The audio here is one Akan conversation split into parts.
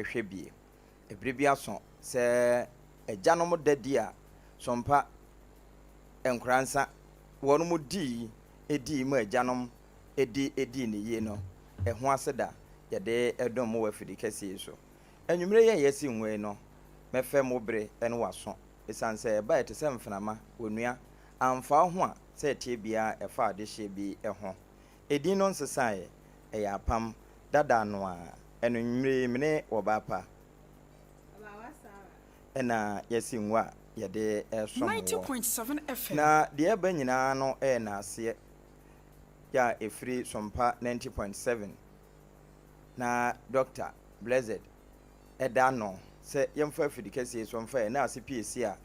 hwɛ bie. Ɛberɛ bi aso sɛ agyanom da di a sompa nkoransa wɔnom dii dii ma agyanom di dii ne yie no, ɛho aseda yɛde dom mo wɔ afidi kɛseɛ yi so. Anwumerɛ yi a yɛasi ngo yi no, mɛfɛ mo bere ne w'aso, ɛsiane sɛ ɛba ɛte sɛ mfenama, onua, amfa wo ho a sɛ ɛteɛ biara ɛfa adehyeɛ bi ho. Edin no nsesaeɛ, ɛyɛ apam dada no ara. Anwumerɛ yi mene ɔbaa pa na yɛasi ngo a yɛde resom woɔ. Na deɛ ɛba nyinaa no yɛ naaseɛ yɛ a ɛfiri Sompa 90.7 na Dɔkta Blessed da ano sɛ yɛmfa afidi kɛseɛ yi so mfa yɛn nan ase piesie a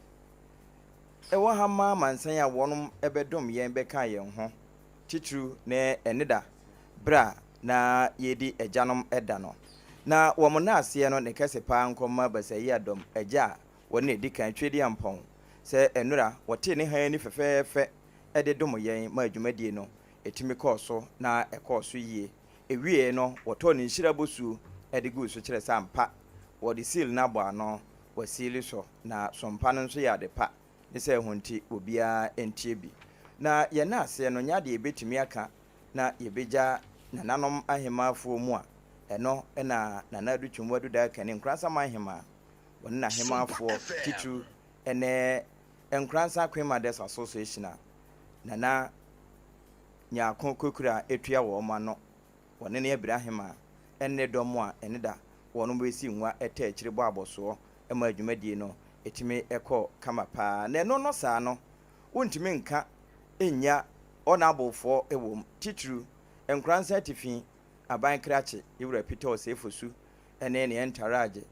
ɛwɔ ha mma amansan a wɔnom bɛdom yɛn bɛka yɛn ho, titiriw ne ɛneda berɛ a na yɛredi agyanom da no. Na wɔn naaseɛ no ne kɛse paa nkɔmma Basayi-Adɔm agya a wɔne no adi kan Twedeampɔn sɛ nnora wɔtee ne hann ani fɛfɛɛfɛ de dom yɛn maa dwumadie no tumi kɔɔ so na ɛkɔɔ so yie. Ɛwieeɛ no, wɔtɔɔ ne nhyira bosuo de guu so kyerɛ sɛ ampa wɔde seal no abɔ ano, wɔasiili so, na sompa no nso yɛ ade pa, ne sɛ ɛho nti obiara ntie bi. Na yɛn naaseɛ no nyɛ adeɛ yɛbɛtumi aka na yɛbɛgya nananom ahemaafoɔ mu a, ɛno na Nana Adu Twumwaa Adu Daakani, Nkoransaman Ahemaa, wɔne n'ahemaafoɔ titiriw ne Nkoransa Queen Mothers Association a Nana Nyarko Kokura tua wɔn ano, wɔne ne Abira Ahemaa ne ne dɔm a ɛne da wɔn bɛsi ngua taa akyire bɔ abɔsoɔ ma dwumadie no tumi kɔ kama paa. Na ɛno no saa no, wontumi nka nnya ɔnablefoɔ wɔ mu, titiriw Nkoransa Atifi Aban Krakye Yewura Peter Osei Fosu ne ne entourage,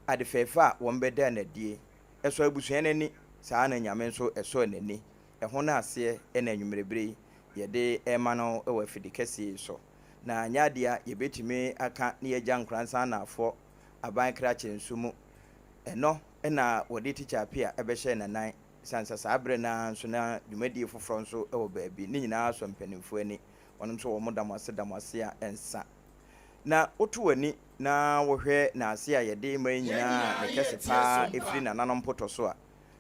ade fɛɛfɛ a wɔn bɛdaa no adie. Ɛsɔ abusua no ani, saa ara na Nyame nso ɛsɔɔ n'ani. Ɛho no aseɛ na anwummerɛ berɛ yi yɛde rema no wɔ afidi kɛseɛ yi so. Na anyɛ adeɛ a yɛbɛtumi aka ne yɛagya Nkoransa Anaafoɔ Aban Krakye nso mu. Ɛno na wɔde Tikya Appiah bɛhyɛɛ n'anan, ɛsiane sɛ saa berɛ no ara nso na dwumadie foforɔ nso wɔ baabi. Ne nyinaa sɔ mpanimfoɔ ani. Wɔnom nso wɔn da mo ase da mo ase a ɛnsa. Na woto w'ani na wohwɛ n'ase a yɛde rema yi nyinaa a ne kɛse pa ara firi nananom mpotɔ so a,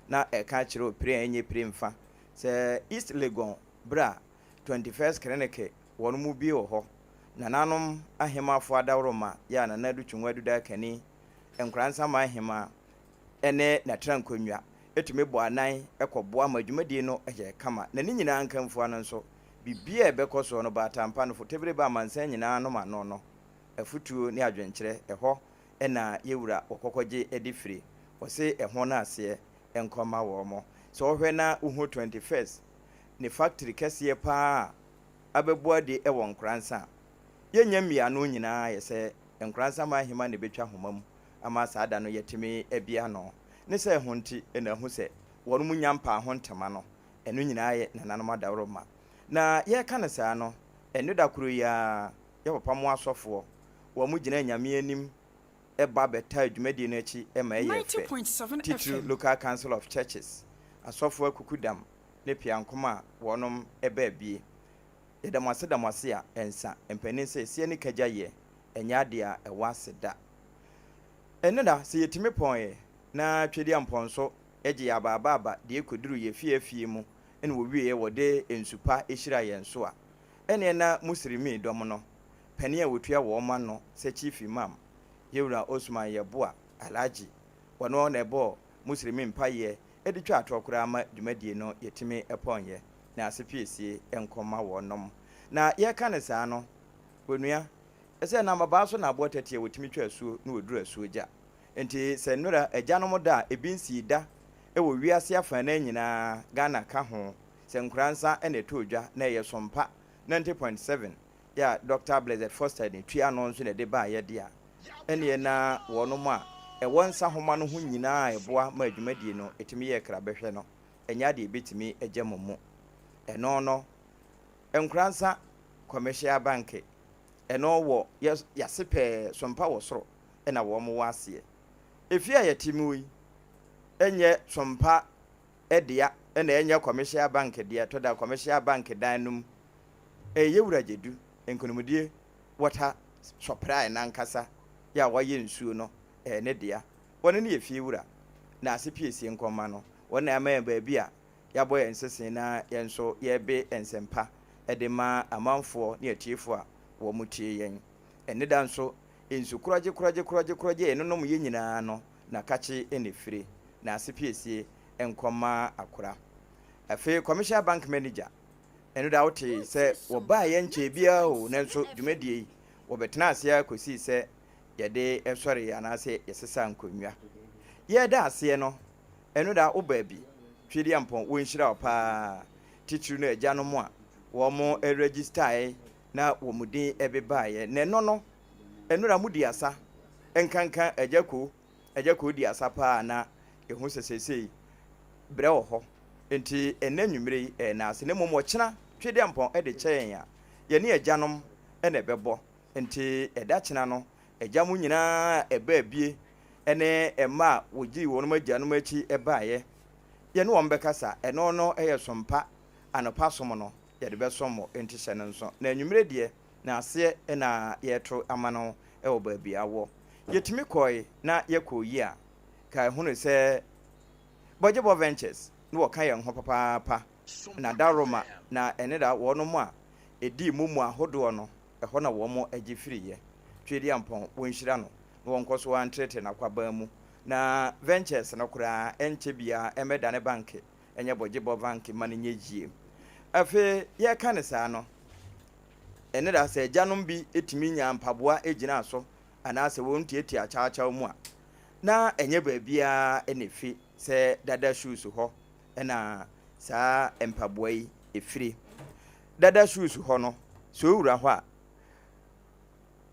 na ɛreka akyerɛ wo pire a ɛnyɛ pire mfa sɛ East Legon berɛ a 21st Kreneke wɔn mu bi wɔ hɔ, nananom ahemmafoɔ adaworoma yɛ a Nana Adu Twumwa Adu Darkani, Nkoransaman Ahemaa ne N'atrankonnwa tumi bɔ anan kɔboa ma dwumadie no yɛ kama. Na ne nyinaa nkamfua no nso, biribiara a ɛbɛkɔ soɔ no, Baatampa no, Fotebere ba amansan nyinaa nom ano no, afutuo ne adwenkyerɛ, ɛhɔ na yɛwura wɔ kɔkɔgye de firi. Wɔse ɛho no aseɛ nkɔ mma wɔn. Sɛ wohwɛ na wohu 21st ne factory kɛseɛ paa a abɛbɔ adi wɔ Nkoransa a, yɛnnya mmiano nyinaa ayɛ sɛ Nkoransa man hema na ɛbɛtwa homa mu ama saa da no yɛatumi abue ano. Ne sɛ ɛho nti na ahu sɛ wɔnom nya mpaa ho ntama no, ɛno nyinaa yɛ nananom adaworoma. Na yɛreka no saa no, ɛno da koro yi ara, yɛ papa mo asɔfoɔ, wɔn gyina Nyame anim ba bɛtaa dwumadie no akyi ma ɛyɛɛ fɛ, titiriw Local Council of Churches, asɔfoɔ akukudam ne piankoma a wɔnom baa bie. Yɛda mo ase da mo ase a ɛnsa, mpanin sɛ seɛ ne kagya yɛ, ɛnyɛ adeɛ a ɛwɔ ase da. Ɛnnɛ da, sɛ yɛtumi pɔn ɛ, na Twedeampɔn nso gye yɛn abaabaaba deɛ kɔduru yɛn fie afie mu na wɔwieɛ wɔde nsu pa hyira yɛn so a, ɛneɛ na Musrimi dɔm no panin a wɔtua wɔn ano sɛ Chief Imam, Yewura Osman Yeboah Alhaji, ɔno na ɛbɔɔ Musrimi mpaeɛ de twaa toɔ koraa ma dwumadie no yɛtumi pɔnyɛ na ase piesie nkɔ ma wɔnom. Na yɛreka no saa no, onua, ɛsɛ na mmabaa so na aboɔ tɛteɛ wɔtumi twa asuo na wɔduru asuo gya. Nti sɛ nnora agyanom da a ebi nsii da wɔ wiase afanan nyinaa, Ghana ka ho, sɛ nkoraa nsa na ɛtɔɔ dwa na ɛyɛ Sompa 90.7 yɛ a Dɔkta Blessed Foster ne tua ano nso na ɛde baeɛ de a, ɛnneɛ na wɔnom a ɛwɔ nsa homa no ho nyinaa a ɛboa ma dwumadie no tumi yɛ krabɛhwɛ no, ɛnyɛ adeɛ ɛbɛtumi agya mo mu. Ɛno no, Nkoransa Commercial Bank, ɛno wɔ yɛ yɛase pɛɛ, Sompa wɔ soro ɛna wɔn wɔ aseɛ. Efie a yɛte mu yi nyɛ Sompa dea ɛna ɛnyɛ Commercial Bank dea, ɛtɔ da Commercial Bank dan no mu Ɛyɛ Wura Gyedu nkonimdie water supply no ankasa. Yɛ a wayɛ nsuo no, ɛyɛ ne dea. Wɔne no yɛ fie wura, na ase piesie nkɔmma no. Wɔn na ama yɛn baabi a yɛabɔ yɛn sese na yɛn nso yɛrebe nsɛmpa de ma amanfoɔ ne atiefoɔ a wɔtie yɛn. Ɛnnɛ da nso, nsu korɔgye korɔgye korɔgye korɔgye a yɛnonom yɛn nyinaa no na kakye na ɛfire, na ase piesie nkɔmma akora. Afei Commercial Bank Manager, ɛno da wotee sɛ wɔbaeɛ nkyɛɛ biara o, nanso dwumadie yi wɔbɛtenaa ase ara kɔsii sɛ yɛde sɔreeɛ anaasɛ yɛsesaa nkonnwa. Yɛreda aseɛ no, ɛno da wo baa bi, Twedeampɔn, wɔnhyira wo paa, titiriw no agyanom a wɔn registaeɛ na wɔn din bebaeɛ. Na ɛno no, ɛno da modi asa, nkanka Agya Koo, Agya Koo di asa paa na yɛhu sɛ seesei berɛ wɔ hɔ. Enti ɛnnɛ anwummere yi, ɛyɛ nnaase, na mmom ɔkyena Twedeampɔn de kyɛ yɛn a, yɛne agyanom na ɛbɛbɔ. Enti ɛda kyena no, agya mo nyinaa a ɛbaa bie ne mma a wɔgyii wɔn agyanom akyi baeɛ, yɛne wɔn bɛkasa. Ɛno no yɛ som pa, anɔpa som no, yɛde bɛsom mo, enti hyɛ no nso. Na anwummere deɛ, naaseɛ na yɛreto ama no wɔ baabi a wɔ. Yɛtumi kɔe na yɛkɔɔ yi a, ka ɛhunu sɛ Bɔgyebɔ Ventures na wɔka yɛn ho papaapa, na Daroma na ɛne da wɔnom a ɛdii mu mu ahodoɔ no, ɛhɔ na wɔn gye firiiɛ. Tweediampɔn, wɔnhyira no na wɔnkɔ so ara ntrɛtrɛ n'akwaban mu, na Ventures no koraa ɛnkyɛ biara ɛmmɛdane banke, ɛnyɛ bɔgyebɔ banke ma no nyɛ yie. Afei yɛreka no saa no, ɛne da sɛ agyanom bi tumi nyaa mpaboa gyinaa so anaasɛ wɔn tiatia kyawkyaw mu a, na ɛnyɛ baabiara na efi sɛ dada shoes hɔ na saa mpaboa yi firi. Dada shoes hɔ no, sɛ owura hɔ a,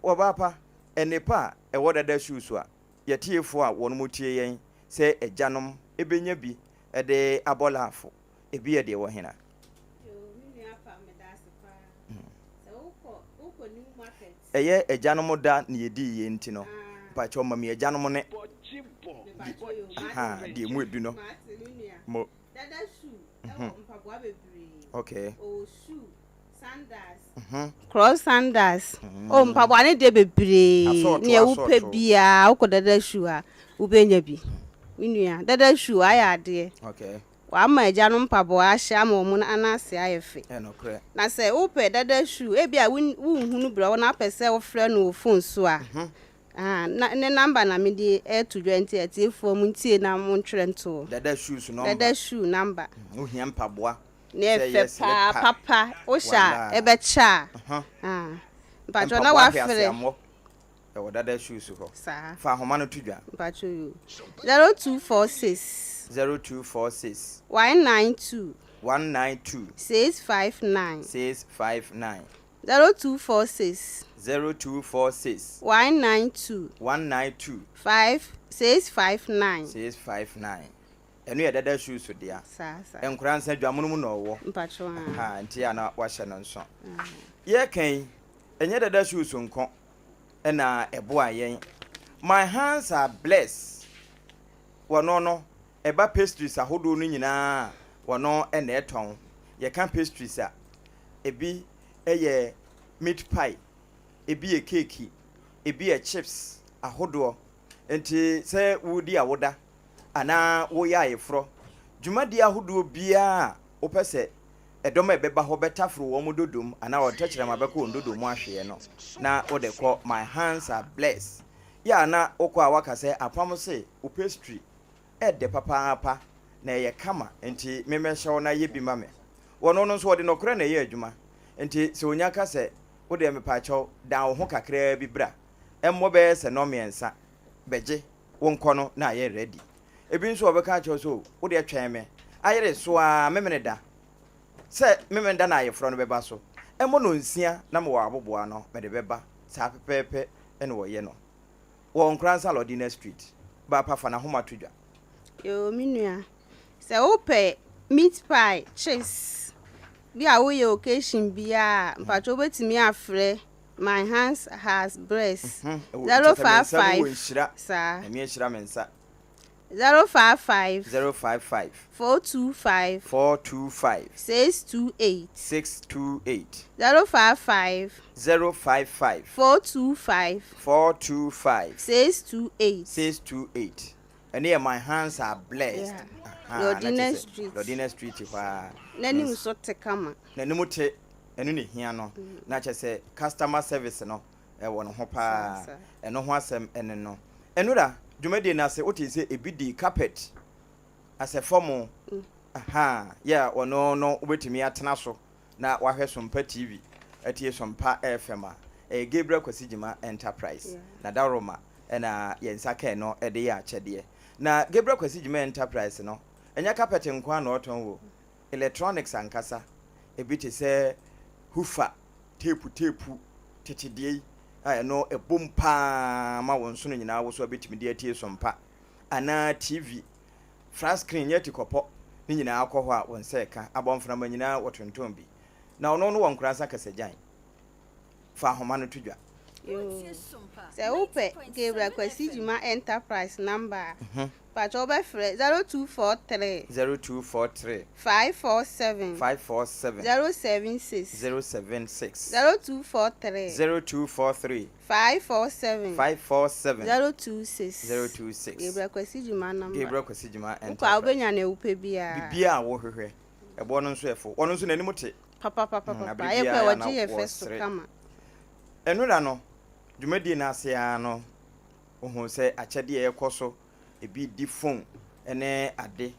wɔbaa pa, nnepa a ɛwɔ dada shoes a yɛtiefoɔ a wɔn tie yɛn sɛ agyanom bɛnya bi de abɔ laafo, ebi yɛ deɛ wɔ hena? Ɛyɛ agyanom da na yɛdii yɛ nti no, mpakyɛw ma me agyanom ne aha deɛ mu edu no mo. Okay. Cross sandals. Oh, mpaboa ne deɛ bebree. Nea wopɛ biara wokɔ dada shoe a wobɛnya bi. Me nua, dada shoe ayɛ adeɛ. Okay. Wama agyanom mpaboa ahyɛ ama wɔn nan ase ayɛ fɛ. Ɛyɛ nokorɛ. Na sɛ wopɛ dada shoe, ebia wonhunu berɛ a na wopɛ sɛ wofrɛ no wɔ phone so a, ah, na ne number na mede reto dwa nti atiefoɔ montie na montwerɛ nto hɔ. Dada shoes number. Dada shoe number. Wohia mpaboa. Ne Sɛ ɛfɛ ɛyɛ paa, slipper. papa, wohyɛ a Walaa. ɛbɛkyɛ a. Ah, mpakyɛw na Mpaboa wafrɛ. hweaseammɔ. Ɛwɔ dada shoes hɔ. Saa. Fa ahoma no to dwa. Mpakyɛw yoo. 0246. 0246. 192. 192. 659. 659. 0246. 0246. 192. 192. 5 659. 659. Ɛno yɛ dada shoes dea. Saa saa. Nkora nsa dwamono mu na ɔwɔ. Mpakyɛw aa. Ahaa nti a na wahyɛ no nso. Yɛreka yi, ɛnyɛ dada shoes nko na ɛboa yɛn. My hands are blessed. Wɔno no, ɛba pastries ahodoɔ no nyinaa a, wɔno na ɛtɔn. Yɛka pastries a, ebi yɛ meat pie, ebi yɛ keeki, ebi yɛ chips ahodoɔ. Nti sɛ woredi awoda anaa woreyɛ ayeforɔ, dwumadie ahodoɔ biara a wopɛ sɛ Ɛdɔm a ɛbɛba hɔ bɛtaforo wɔn dodom anaa wɔn tɛkyerɛma bɛkɔ wɔn dodom mu ahweɛ no, na wode kɔ My hands are blessed. Yɛ a na wokɔ a woaka sɛ apam se wo pastry ɛdɛ papaapa na ɛyɛ kama nti memmɛhyɛ wo na yɛ bi ma me. Wɔno no nso wɔde nɔkorɛ na ɛyɛ adwuma nti sɛ onya ka sɛ wodeɛ mepaakyɛw dan wo ho kakraa bi bra ɛmmɔ bɛyɛ sɛ nnɔnmiɛnsa bɛgye wo nkɔ no na ayɛ ready. Ebi nso wɔbɛka akyerɛ wo sɛ o wodeɛ twɛn me ayere so ara Memeneda sɛ Memeneda na ayeforɔ no bɛba so. Ɛmmɔ nnɔnsia na mewɔ aboboa ano, mede bɛba. Saa pɛpɛɛpɛ na wɔyɛ no wɔ Nkoranza Lordina Street. Baapa fa n'ahoma to dwa. Yoo me nua, sɛ wopɛ meat pie, chips bi a woyɛ occasion biaa a, mpakyɛ wobɛtumi afrɛ My hands has breast Kyerɛ sɛ me nsa mu 055 wɔ nhyira. saa. Nyame ahyira me nsa. 055 055 425 425 628 628 055 055 425 425 628 628. Ɛno yɛ My Hands Are Blessed. Yeah. Aha, na Lordina kyerɛ sɛ Street. Lordina Street hɔ a. N'anim nso te kama. N'anim te, ɛno na ehia no. Na kyerɛ sɛ customer service no ɛwɔ ne ho paa. Saa, saa. Ɛno ho asɛm ɛne no. Ɛnora dwumadie no ase wote sɛ ebi di carpet asɛ fam. Aha, yɛ a ɔno no wobɛtumi atena so na wahwɛ Sompa TV, atie Sompa FM a ɛyɛ Gabriel Kwasi Gyima Enterprise. Na Daroma ɛna yɛn nsa kae no ɛde yɛ akyɛdeɛ. Na Gabriel Kwasi Gyima Enterprise no, ɛnyɛ carpet nko ara na ɔtɔn wɔ electronics ankasa, ebi te sɛ hufa, teepu teepu, tete deɛ yi a ɛno ɛbom paa ma wɔn nsono nyinaa woso a bɛtumi de atie Sompa anaa TV, flat screen nyɛ tikɔpɔ ne nyinaa kɔ hɔ a wɔn nsa ɛka abɔnframa nyinaa wɔtontɔn bi. Na ɔno no wɔ Nkoransa Kasagyan. Fa ahoma no to dwa. Yoo. Sɛ wopɛ Gabriel Kwasi Gyima Enterprise number a, patro, wobɛfrɛ 0243 0243 547 547 076. 076. 0243 0243 547 547 026. 026. Gabriel Kwasi Gyima number. Gabriel Kwasi Gyima Wokɔ a Enterprise. wobɛnya nea wopɛ biara. Biribiara a wohwehwɛ, ɛboɔ no nso ɛfo. Ɔno nso n'anim te. Papapapapa. Abere Ayɛ biara kɔ a na wɔgye yɛ fɛ so wɔsere. kama. Ɛnora no dwumadie no ase ara no, wohu sɛ akyɛdeɛ ɛkɔ so, ebi di phone ne ade.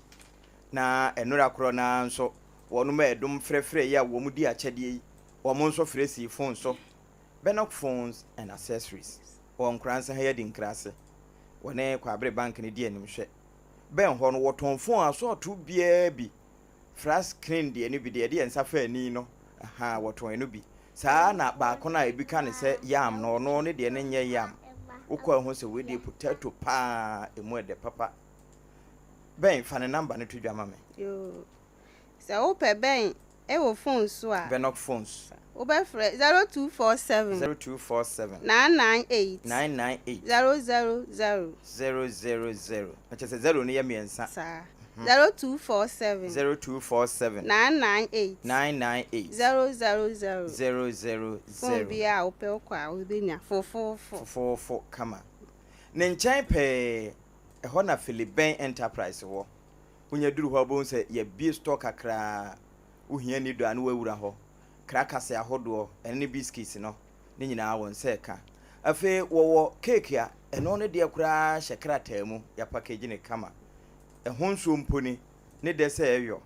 Na ɛnora korɔ naa nso wɔnom a ɛdom frɛfrɛ yi a wɔn di akyɛdeɛ yi, wɔn nso frɛ sii phone so. Benok Phones and Accessories wɔ Nkoransa ha yi adi nkrase. Wɔne Kwabere Bank no di animhwɛ. Bɛn hɔ no wɔtɔn phone asɔɔto biara bi, flat screen deɛ no bi deɛ, yɛde yɛn nsa fa ani no, aha, wɔtɔn ɛno bi saa. Na baako no a ebi ka ne sɛ yam no, ɔno ne deɛ no nyɛ yam. Wokɔ ɛho sɛ wei deɛ potato paa, emu ɛdɛ papa. Bɛn fa ne number no to dwa ma me. Yoo. Sɛ wopɛ bɛn ɛwɔ phone so a, Benok Phones. Wobɛfrɛ 0247 0247 998 998 000. 000, na kyerɛ sɛ zero no yɛ mmiɛnsa. Saa. 0247 0247 998 998 000. 000. Phone biara a wopɛ, wokɔ a wobɛnya fofoofo. Fofoofo kama. Ne nkyɛn pɛɛ ɛhɔ na Philibɛn Enterprise wɔ. Wonya duru hɔ a, wobɛhu sɛ yɛbie store kakraa. Wohia ni do a, ne woawura hɔ. Krakase ahodoɔ ɛne ne biscuits no ne nyinaa wɔn nsa ɛka. Afei wɔwɔ cake a ɛno ne deɛ koraa hyɛ krataa mu, yɛapackage ne kama. Ɛho nsuo mpo ni ne dɛ sɛ ɛyɔ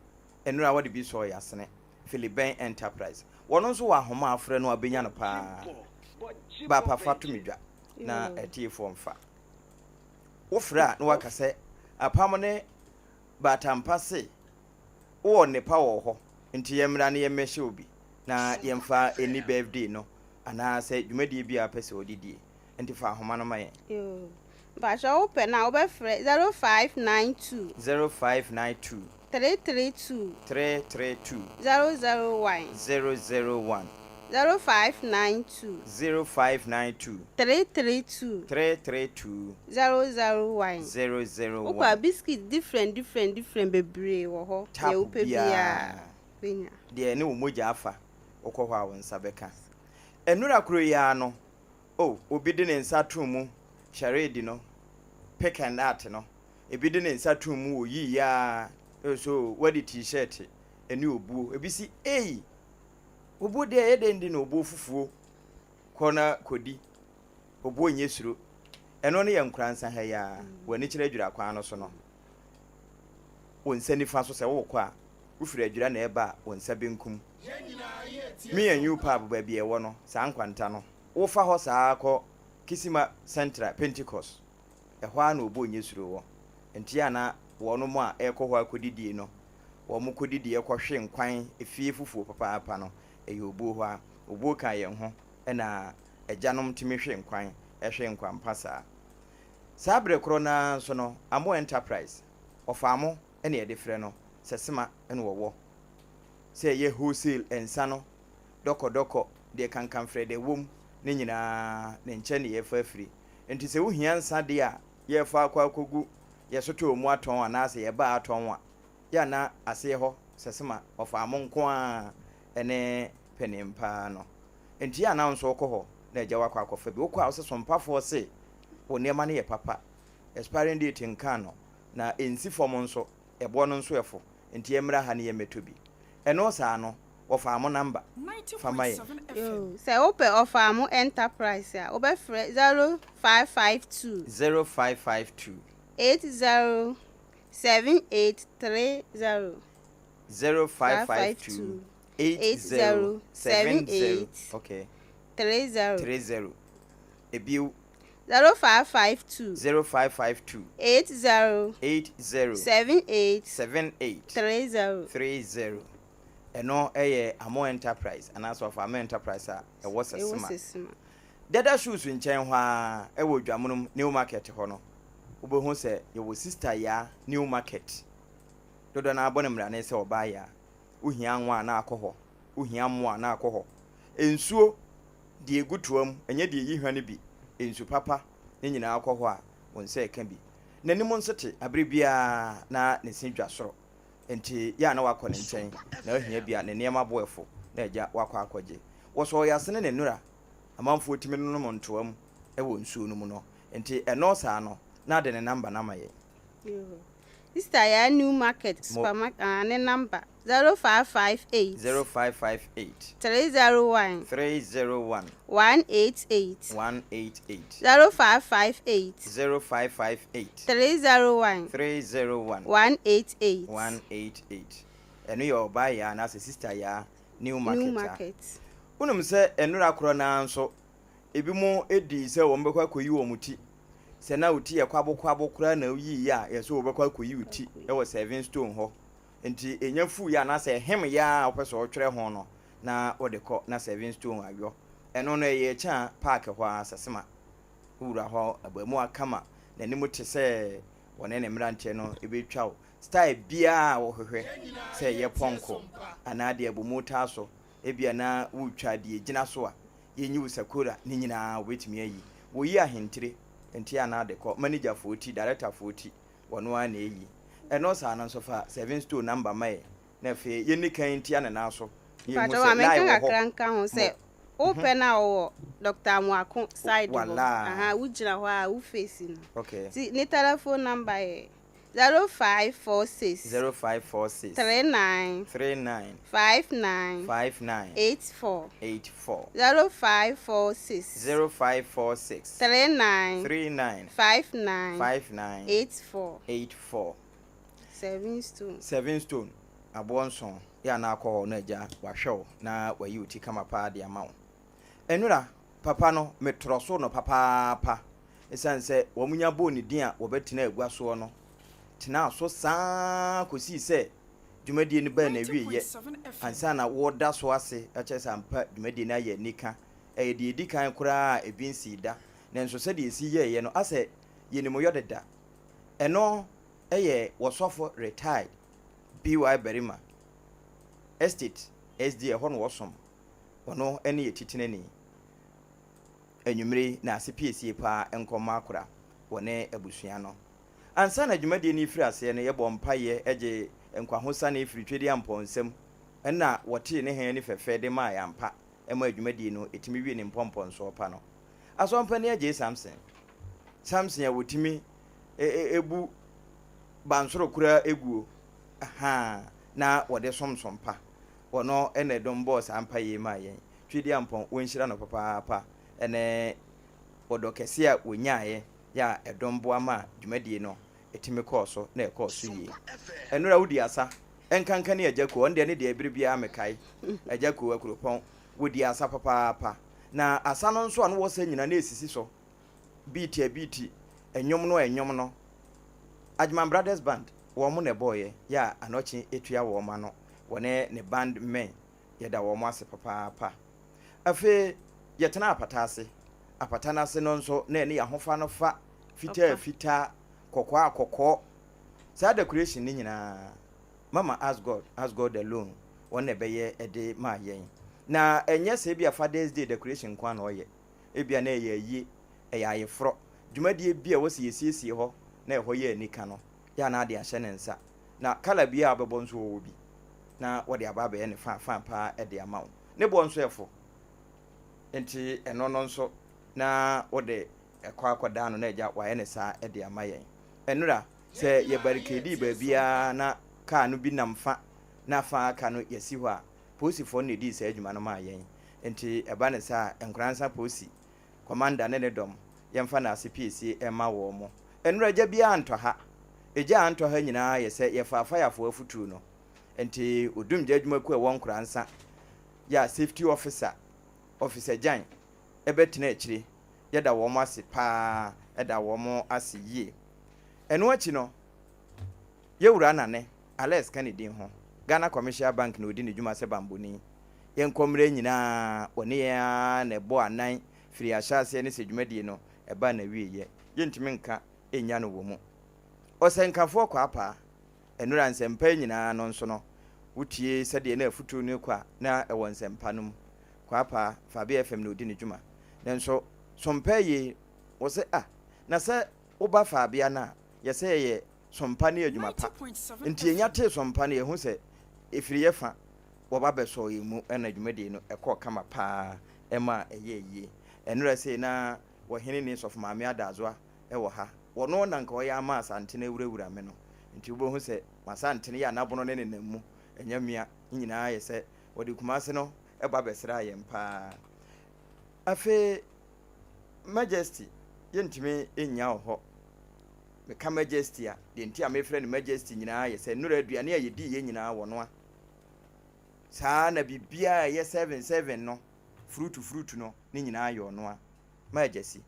ɛnura wɔde bi sɔɔ yɛasene. Philibɛn Enterprise, wɔno nso wɔ ahoma afrɛ no a wobɛnya no paa. Baapa, fa to me dwa na atiefoɔ mfa. Wofrɛ a na waka sɛ apam ne baatampa se wowɔ nnepa wɔ hɔ, nti yɛmmra ne yɛmmɛhyɛ obi na yɛmfa ɛni birthday no anaasɛ dwumadie bi a pɛ sɛ ɔde die. Nti fa ahoma no ma yɛn. Yoo. Mpakyɛ, wopɛ no a wobɛfrɛ 0592 0592 332 332 001. 001. 0592 0592 332 332 001. 001. Wokɔ a, biscuit different different different bebree wɔ hɔ. Tap Deɛ wopɛ biara. biara bɛnya. Deɛ ne wo mogya afa, wokɔ hɔ a wo nsa bɛka. Ɛnora koro yi ara no o, obi de ne nsa to mu charade no, pick and art no, ebi de ne nsa to mu oyi yaa so wadi T-shirt ɛne obuo. Ebi si ei, obuo deɛ ɛyɛ dɛn di na obuo fufuo kɔ na kɔdi obuo nyɛ suro. Ɛno no yɛ Nkoransa ha yi a w'ani kyerɛ Adwira kwan no so no, wo nsa nifa so. Sɛ wokɔ a, wofiri Adwira na ɛba a, wo nsa benkum, Me and You Pub baabi a ɛwɔ no, saa nkwanta no wofa hɔ saa kɔ Kisima Central Pentecost, ɛhɔ a na obuo nyɛ suro wɔ. Nti a na wɔn a ɛrekɔ hɔ akɔdidie no, wɔn kɔdidie kɔhwe nkwan efie fufuo papaapa no, ɛyɛ obuo hɔ a obuo ka yɛn ho. Ɛna agyanom tumi hwe nkwan, ɛhwe nkwanpa saa. Saa berɛ korɔ naa nso no, Amo Enterprise, ɔfa amo ɛna yɛde frɛ no sɛ sema ɛna wɔwɔ sɛ ɛyɛ wholesale nsa no, dɔkɔdɔkɔ deɛ, kankanfrɛ deɛ wom ne nyinaa ne nkyɛn ne yɛfa afiri. Nti sɛ wohia nsa deɛ a yɛfa akɔ akɔgu. yɛsotɔɔ mu atɔn anaasɛ yɛbaa atɔn a, yɛ a na aseɛ hɔ sɛsema ɔfaa mo nko ara ne panin paa no. Enti yɛ a na wo nso wokɔ hɔ na agya wo akɔ akɔfa bi. Wokɔ a wose sompafoɔ se wo nneɛma no yɛ papa, expiring date nkaa no, na ɛnsi fam nso, ɛboɔ no nso ɛfo, enti yɛmmra ha na yɛmmɛtɔ bi. Ɛno saa no, wɔfaa mo number fa ma yɛn. Yoo, sɛ wopɛ Ɔfaamo Enterprise a, wobɛfrɛ 0552. 0552. 80 7830. 0552 80 70 okay. 30. 30. Ebio. 0552. 0552. 80. 80. 78. 78. 30. 30. Ɛno yɛ Amo Enterprise anaasɛ Ɔfa Amo Enterprise a ɛwɔ Ɛwɔ Sesema. Sesema. Dada Shoes nkyɛn hɔ ara wɔ Dwamonom New Market hɔ no, wobɛhu sɛ yɛwɔ Sister Yaa New Market. Dodoɔ no ara bɔ no mmrane sɛ Ɔbaa Yaa. Wohia anwa a na akɔ hɔ, wohia mmoa a na akɔ hɔ. Nsuo, deɛ ɛgu toa mu, ɛnyɛ deɛ ɛyi hwa no bi, nsu papa, ne nyinaa kɔ hɔ a, wo nsa reka bi. N'anim nso te, aberɛ biara na ne se dwa soro. Enti yɛ a na wakɔ ne nkyɛn, na ohia bi a, ne nneɛma bo afu, na agya wakɔ akɔgye. Wɔsɔɔ yɛn asene ne nnura, amanfoɔ tumi nonom ntoa mu wɔ nsuo no mu no. Enti ɛno saa no, na ade ne number no ama yɛn. Yoo. Sister Yaa New Market Mo. Supermarket ah, ne number, 0558. 0558. 301. 301. 188. 188. 0558. 0558. 301. 301. 188. 188. Ɛno yɛ Ɔbaa Yaa anaasɛ Sister Yaa New Market New a. Market. Wonim sɛ nnora korɔ no ara nso, ebinom dii sɛ wɔbɛkɔ akɔyi wɔn ti. Sɛ na wo ti yɛ kwabokwabo koraa na woyiiɛ a, yɛ sɛ wobɛkɔ akɔyi wo ti wɔ Seven Stone hɔ. Nti ɛnya fuiɛ anaasɛ ɛhemeeɛ ara a wopɛ sɛ wotwerɛ ho no, na wode kɔ na Seven Stone ayɔ. Ɛno no ɛyɛ Kyaa Park hɔ ara, Sasema wura hɔ, abaamua kama, n'anim te sɛ wɔne ne mmeranteɛ no bɛtwa wo style biara a wohwehwɛ, sɛ ɛyɛ pɔnko anaa deɛ abomu taa so, ebia na woretwa deɛ ɛgyina so a yɛnyi wo sakora, ne nyinaa wɔbɛtumi ayi. Wɔyi ahentire nti a na ade kɔ, manigyafoɔ ti, darektafoɔ ti, wɔno ara na ɛyi. Ɛno saa no nso fa Seven Stone number ma yɛn na afei yɛnni kan ntia ne nan so na yɛhu Mpakyɛw sɛ ma menka lie wɔ hɔ. kakra nka ho Mo. sɛ wopɛ no a ɔwɔ Doctor Amoako side hɔ Walaa. ahaa wogyina hɔ a wo face no Okay. nti ne telephone number yɛ 0546 0546. 39 39. 59 59. 84 84. 0546 0546. 39 39. 59 59. 84 84. Seven stone. Seven stone, aboɔ nson, yɛ a na akɔ hɔ na agya wahwɛ wo na wayi wo ti kama paa de ama wo. Nnora, papa no, metorɔ so no papaapa ɛsiane sɛ wɔnya bɔɔ ne din a wɔbɛtena agua soɔ no tenaa so saa ara kɔsii sɛ dwumadie no baa n'awieeɛ ansa na wɔreda so ase kyerɛ sɛ ampa dwumadie no ayɛ anika. Ɛyɛ deɛ ɛdi kan koraa a ebi nsii da. Nanso sɛdeɛ ɛsi yɛeɛ no, asɛ yɛnim yɔ deda. Ɛno yɛ wɔsɔfo retired BY barima, Estate SDA ɛhɔ na wɔsom, ɔno ne yɛ titenani. Anwummere yi na ase piesie paa nkɔ mma akora wɔ ne abusua no. Ansa na dwumadie no refiri aseɛ no yɛbɔɔ mpaeɛ gye nkwahosane firi Twedeampɔn nsam ɛna wɔtee ne hann ani fɛfɛ de maa yɛn ampa ɛmaa dwumadie no ɛtumi wie ne mpɔmpɔnsoɔ pa no. Asɔmpanin Agyei Samson, Samson a wɔtumi bu bansoro koraa guo, ahaa, na wɔde somsom pa. Ɔno na ɛdom bɔɔ saa mpaeɛ yi maa yɛn. Tweediampɔn, wɔnhyira no papaapa ne ɔdɔ kɛseɛ a wɔnyaaeɛ yɛ a ɛdom boa maa dwumadie no tumi kɔɔ so na ɛkɔɔ so yie. Ɛnora wodi asa, ɛnkanka ne Agya Kuo, ɔno deɛ ne deɛ berɛ biara mekae Agya Kuo Akuropɔn, wɔdi asa papaapa. Na asa no nso a na wɔsa nyinaa na ɛsisi so. Beat a beat, nnwom no a nnwom no. Agyeman Brothers Band, wɔn na ɛbɔeɛ, yɛ a Anɔkye tua wɔn ano, wɔne ne band men, yɛda wɔn ase papaapa. Afei yɛtenaa apata ase, apata no ase no nso na ɛne yɛn ahofa no fa, fitaa a fitaa, kɔkɔɔ a kɔkɔɔ. Saa decoration no nyinaa, Mama Ask God, Ask God Alone, wɔn na ɛbɛyɛ de maa yɛn. Na ɛnyɛ sɛ ebia Father's Day decoration nko ara na ɔyɛ. Ebia na ɛyɛ ayie, ɛyɛ ayeforɔ, dwumadie bi a ɛwɔ sɛ yɛsiesie hɔ na ɛhɔ yɛ anika no, yɛ a na ade ahyɛ ne nsa. Na colour biara a wobɛbɔ nso wɔwɔ bi na wɔde aba abɛyɛ no fãfã paa de ama wo. Ne boɔ nso yɛ fo. Nti ɛno no nso na wode kɔ akɔdan no na agya wayɛ no saa de ama yɛn. Ɛnora, sɛ yɛ barricadee baabiara na kaa no bi nam fa na fa a aka no yɛasi hɔ a, polisifoɔ no na ɛdii saa adwuma no maa yɛn. Nti ɛba no saa a, Nkoransa Polisi Kɔmanda ne ne dɔm, yɛmfa no ase piesie mma wɔn. Ɛnora gya biara antɔ ha. Egya a antɔ ha nyinaa yɛ sɛ yɛfaa fayafoɔ afutuo no. Nti Odumgya adwumakuo a ɛwɔ Nkoransa yɛ a Safety Officer, Officer Gyan, bɛtena akyire. Yɛda wɔn ase pa ara, da wɔn ase yie. Ɛno akyi no, Yɛwura Nane, Alex ka ne din ho, Ghana Commercial Bank na ɔdi ne dwuma sɛ banbɔni. Yɛn nkɔmmrɛ nyinaa, ɔne yɛn ara na ɛbɔ anan firi ahyɛaseɛ ne sɛ dwumadie no ɛba n'awieɛ. Yɛntumi nka nnya no wɔ mu. Ɔsɛnkafoɔ Kwaapaa, Nnora nsɛmpa yi nyinaa no nso no, wotie sɛdeɛ na afutuo no rekɔ a, na ɛwɔ nsɛmpa no mu. Kwaapaa, Fabe FM na ɔdi ne dwuma. Nanso, sompa yie, wɔ sɛ, ah, na sɛ woba Faabea no a, yɛsɛ yɛyɛ sompa ne adwuma pa. Nti yɛnya tee sompa no, yɛhu sɛ ɛfiri yɛ fa, wɔba bɛsɔɔ yɛn mu na dwumadie no ɛkɔɔ kama paa ɛmaa ɛyɛɛ yie. Ɛnora sei na Ɔhene ne Sɔfo Maame Adazoa wɔ ha. Wɔno na nka ɔyɛ ama Asantene awurawura me no. Nti wobɛhu sɛ m'Asantene yɛ anabono ne nenam mu, ɛnyɛ mmea, ne nyinaa yɛ sɛ wɔde Kumase no ba bɛsraa yɛn paa. Afei Majesty, yɛntumi nnya wo hɔ. Meka Majesty a, deɛ nti a mefrɛ no Majesty nyinaa yɛ sɛ nnora aduane a yɛdiiɛ nyinaa wɔnoa. Saa ara na biribiara a ɛyɛ seven seven no, fruit fruit no, ne nyinaa yɛ ɔnoa. Majesty,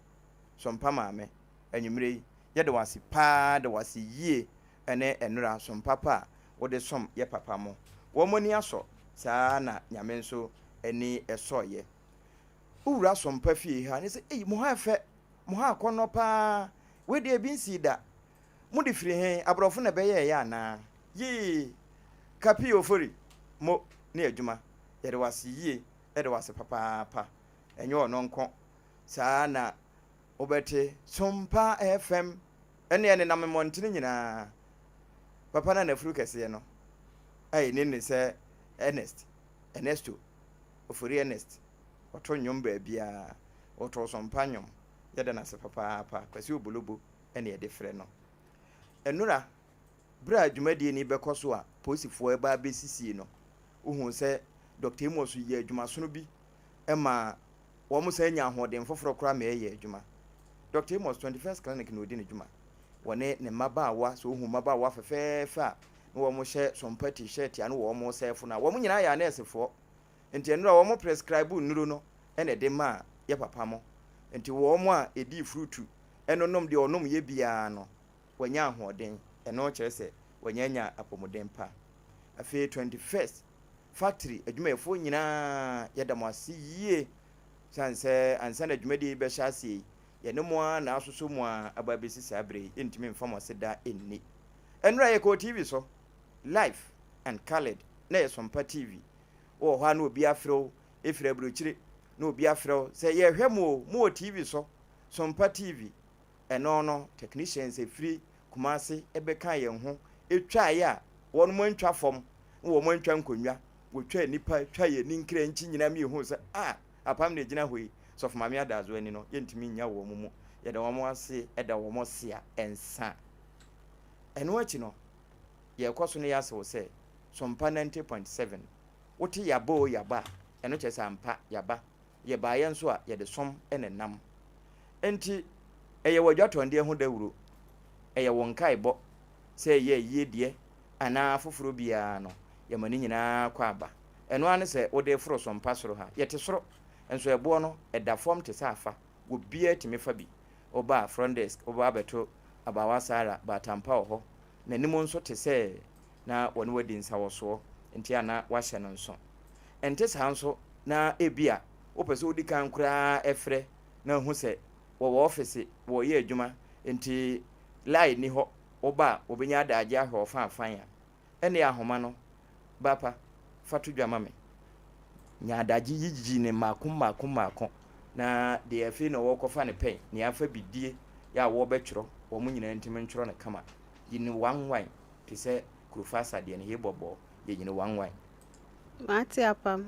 Sompa Maame, anwummerɛ yi, yɛda wo ase paa, da wo ase yie ne nnora som papa a wode som yɛ papa mo. Wɔn ani asɔ, saa ara na Nyame nso ani sɔeɛ. Wo wura Sompa fie ha ne sɛ, ei, mo ha ɛfɛ, mo ha akɔnnɔ paa, wei deɛ ebi nsii da. Mode firi he? Aborɔfo na ɛbɛyɛeɛ anaa? Yii! Kapi Ofori, mo ne adwuma. Yɛda wo ase yie, yɛda wo ase papaapa. Ɛnyɛ ɔno nko, saa ara na wobɛte Sompa FM ɛne ɛnenam mmɔntene nyinaa. Papa no a n'afuru kɛseɛ no a yɛnim no sɛ Ernest, Ernesto, Ofori Ernest, ɔto nnwom baabiara, ɔtoo Sompa nnwom. Yɛda no ase papaapa. Kwasi Obolobo na yɛde frɛ no. Nnora, berɛ a dwumadie no rebɛkɔ so a polisifoɔ reba abɛsisie no, wohuu sɛ Dɔkta Amos yɛɛ adwumasono bi ma wɔsan nyaa ahoɔden foforɔ koraa ma ɛreyɛ adwuma. Dɔkta Amos, 21st Clinic na ɔdi ne dwuma. Wɔne ne mmabaawa, sɛ wohu mmabaawa fɛfɛɛfɛ a na wɔhyɛ sompa t-shirt a na wɔresɛɛfo no a, wɔn nyinaa yɛ anɛɛsefoɔ. Nti nnora wɔn prescribe nnuro no na ɛde maa yɛ papa mo. Nti wɔn a ɛdii frutu nonom deɛ ɔnom yɛ biara no, wanya ahoɔden. Ɛno kyerɛ sɛ wanya anya apɔmuden pa. Afei 21st factory adwumayɛfoɔ nyinaa yɛda mo ase yie sane sɛ ansa na dwumadie yi bɛhyɛ aseɛ yi, yɛne mo ara na asosɔ mu a aba abɛsi saa berɛ yi, yɛntumi mfa mo ase da nni. Ɛnnora yɛkɔɔ TV so, live and coloured, na ɛyɛ Sompa TV. Wowɔ hɔ a na obi afrɛ wo ɛfiri aburokyire, na obi afrɛ wo sɛ yɛrehwɛ mo o, mowɔ TV so, Sompa TV. Ɛno no, technicians ɛfiri Kumasi bɛkaa yɛn ho twaeɛ a wɔnom antwa fam na wɔn antwa nkonnwa, wɔtwaa nnipa, twaa yɛn ani nkrankyi nyinaa ma yɛhuu sɛ ah, apam na ɛgyina hɔ yi, Sɔfo Maame Adaazo ani no, yɛntumi nnya wɔn mu. Yɛda wɔn ase da wɔn sea nsa. Ɛno akyi no, yɛrekɔ so no yɛase wo sɛ, Sompa 90.7, wote yaba o yaba a, ɛno kyerɛ sɛ ampa yaba. Yɛbaeɛ nso a, yɛde som na ɛnam. Enti, ɛyɛ w'adwatɔndeɛ ho dawuro, ɛyɛ wo nkaebɔ, sɛ ɛyɛ ayie deɛ anaa afoforɔ biara no, yɛma ne nyinaa kɔ aba. Ɛno ara ne sɛ wode reforo sompa soro ha. Yɛte soro, nso ɛboɔ no, ɛda fam te sɛ afa. Obiara tumi fa bi. Woba a, front desk, wobɛba abɛto Abaawa Sarah Baatampa wɔ hɔ. N'anim nso te sɛ na wɔne wo adi nsawɔsoɔ, nti a na woahyɛ no nso. Ɛnte saa nso na ebia wopɛ sɛ wodi kan koraa frɛ na ahu sɛ wɔwɔ ɔfese wɔreyɛ adwuma nti line nni hɔ, woba a wɔbɛnya adagye ahwɛ wo faafae a, ɛnneɛ ahoma no ba pa fa to dwa ma me. Nya adagye yiyi no mmaako mmaako mmaako na deɛ afei na wɔrekɔfa no pɛn, nea afa bidie yɛ a wɔrebɛtwerɛ, wɔn nyinaa ntumi ntwerɛ no kama. Yi no one one te sɛ Kurofasa adeɛ no, Hebɔbɔ, yɛyi no one one. Mate apam.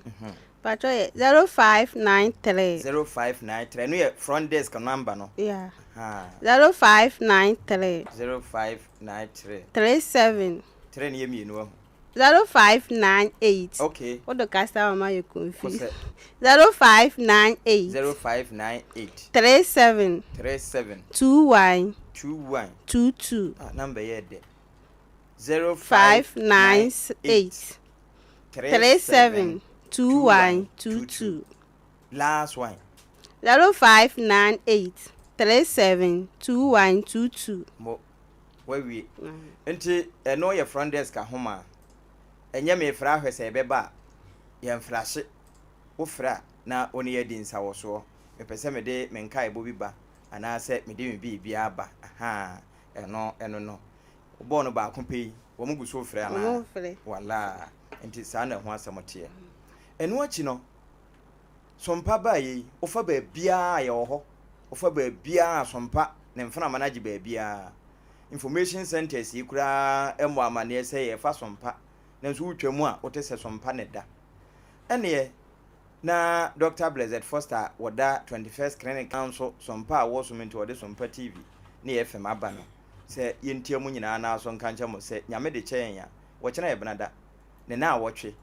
Patro yɛ 0593. 0593, ɛno yɛ front desk number no. Yeah. Ha. 0593. 0593. 37. 3 no yɛ mmienu ahu. 0598. Okay. Wode kasa ma yɛ confuse. Kosɛ. 0598. 0598. 37. 37. 21. 21. 22. Ah, number yɛ dɛ. 598. 37 21 22. Last one. 0598 37 21 22. Mo wawie. Nti ɛno yɛ front desk ahoma. Ɛnyɛ mefra ahwɛ sɛ ɛbɛba a yɛmfrahye. Wofrɛ a na wo ne yɛdi nsawɔsoɔ. Mepɛ sɛ mede me nkaebɔ bi ba anaasɛ mede me biribiara ba. Aha, ɛno ɛno no. Wobɔɔ no baako pɛ yi, wɔn gu so frɛ anaa? Wɔn frɛ. Wala. Nti saa na ɛho asɛm teɛ. Ɛno akyi no, Sompa baa yi, wofa baabiara a yɛwɔ hɔ. Wofa baabiara a Sompa ne mframa no agye baabiara. Information centers yi koraa mmɔ amanneɛ sɛ yɛfa Sompa. Nanso wotwa mu a, wote sɛ Sompa ne da. Ɛneɛ, na Dr. Blessed Foster a wɔda 21st Clinic nso Sompa a wɔsom nti wɔde Sompa TV ne FM aba no, sɛ yɛntia mu nyinaa naa so nka nkyɛ mo sɛ Nyame de kyɛ yɛn a, wɔkyena yɛ benada ne na awɔtwe.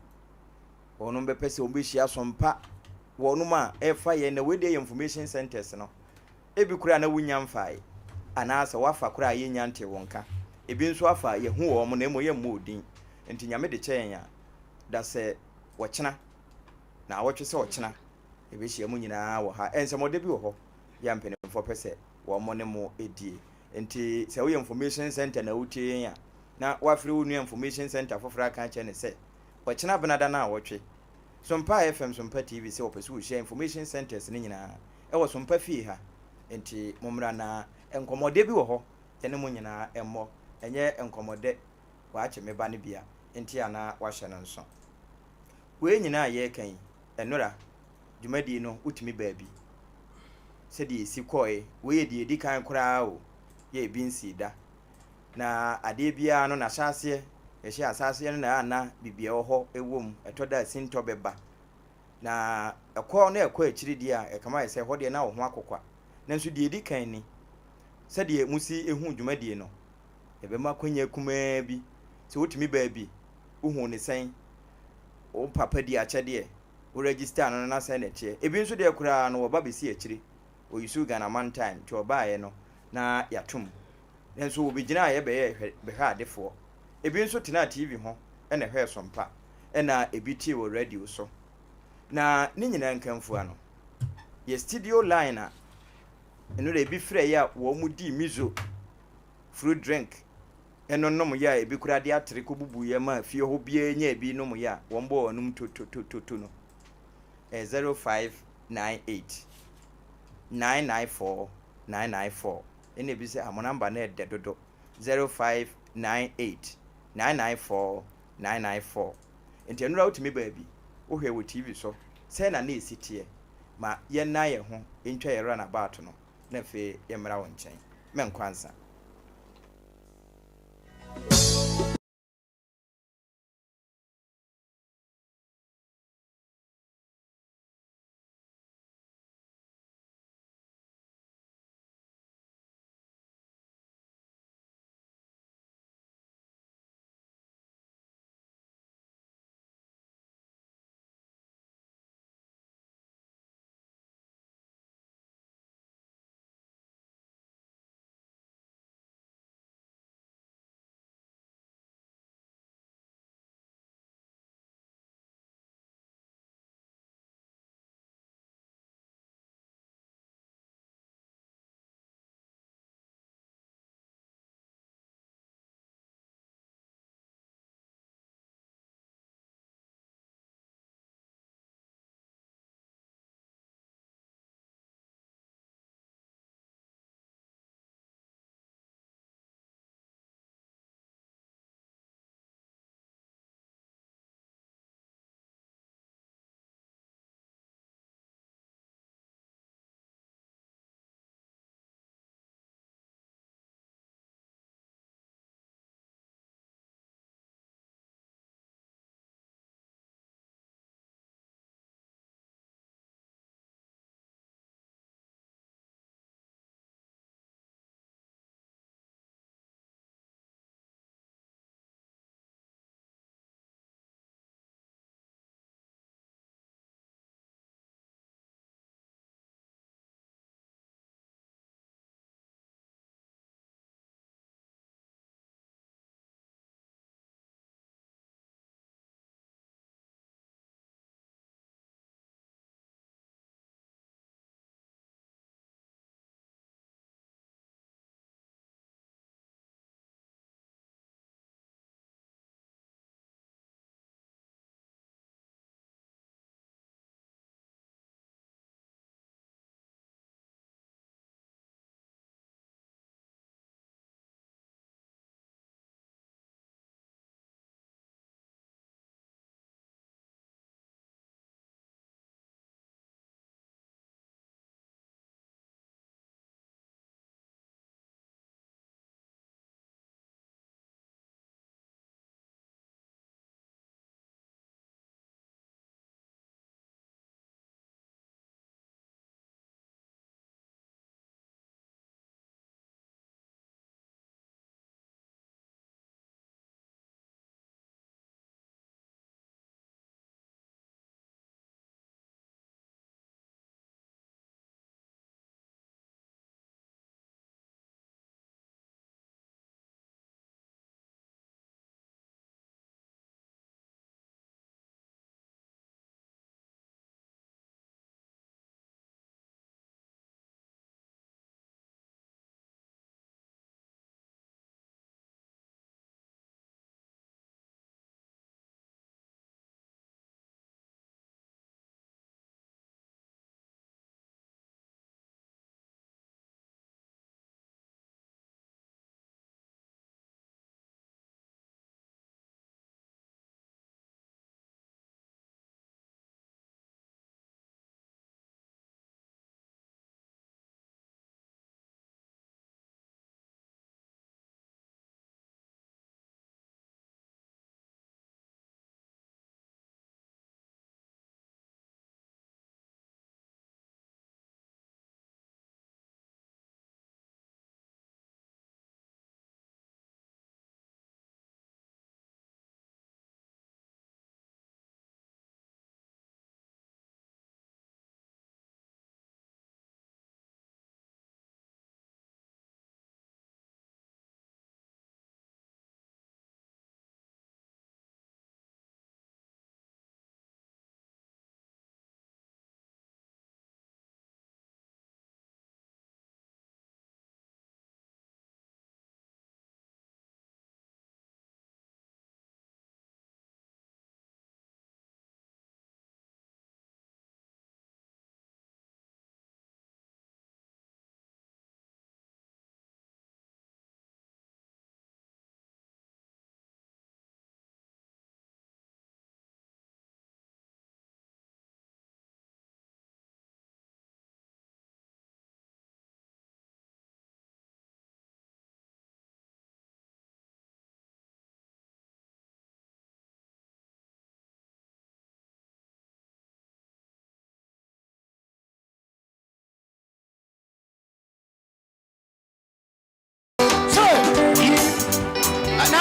Wɔnom bɛpɛ sɛ wɔbɛhyia Sompa wɔnom a ɛfa yɛn na wei deɛ yɛ information centers no. Ebi koraa na wonya mfae anaasɛ wafa koraa yɛnya nte wɔn ka. Ebi nso afa yɛhu wɔn na mmom yɛmmɔ odin. Nti Nyame de kyɛ yɛn a, da sɛ wɔkyena na awɔtwe sɛ ɔkyena yɛbɛhyia mu nyinaa wɔ ha. Ɛnsɛmɔde bi wɔ hɔ yɛ mpanimfoɔ pɛ sɛ wɔn ne mo die. Nti sɛ woyɛ information center na wotie yɛn a, na wafrɛ wo nua information center foforɔ aka akyerɛ ne sɛ wɔkyena benada no awɔtwe Sompa FM, Sompa TV sɛ wɔpɛ sɛ wɔhyia information centers no nyinaa ɛwɔ Sompa fie ha. Nti mommra na nkɔmmɔdɛ bi wɔ hɔ yɛne mo nyinaa ɛmmɔ. Ɛnyɛ nkɔmmɔdɛ waakye me ba no bia nti anaa wahyɛ no nso. Wei nyinaa yɛreka yi, ɛnora dwumadie no wotumi baabi sɛdeɛ ɛsi kɔe. Wei yɛ deɛ ɛdi kan koraa o, yɛ ebi nsii da. Na adeɛ biara no n'ahyɛaseɛ, yɛhyɛ asaseɛ no na ana biribiara wɔ hɔ ɛwɔ mu, ɛtɔ da a sintɔ bɛba. Na ɛkɔ na ɛkɔ akyiri deɛ a, ɛkama yɛ sɛ ɛhɔ deɛ na wo ho akokwa. Nanso deɛ ɛdi kan ni, sɛdeɛ musi ehu dwumadie no, yɛbɛma akwanya kumaa bi sɛ wotumi baabi, wohu ne sɛn, wo papa di akyɛdeɛ, wo register no na sɛn na ɛteɛ. Ebi nso deɛ koraa no wɔba bɛsi akyire, oyisu Ghana man time nti ɔbaeɛ no na yɛatom. Nanso wɔbɛgyinaa yɛ bɛyɛ bɛhwɛ adefoɔ. Ebi nso tenaa TV ho ɛna ɛhwɛɛ Sompa, ɛna ebi tie wɔ radio so. Na ne nyinaa nkamfua no, yɛ studio line a ɛno de ebi frɛ yɛ a wɔn mu di miso fruit drink ɛno nom yɛ a ebi koraa de atere kɔbubu yɛ ma fie hɔ biara nya ebi nom yɛ a wɔn bɔ wɔn anum totototo no, ɛyɛ 0598 994 994. Ɛna ebi sɛ mo number no ɛdɛ dodo. 0598 994 994. Nti ɛnora wotumi baabi wohwɛ wɔ TV so sɛ na ne esi teɛ. Ma yɛnna yɛn ho ntwa yɛn runabout no na afei yɛmmra wo nkyɛn. Mɛnkɔ ansa.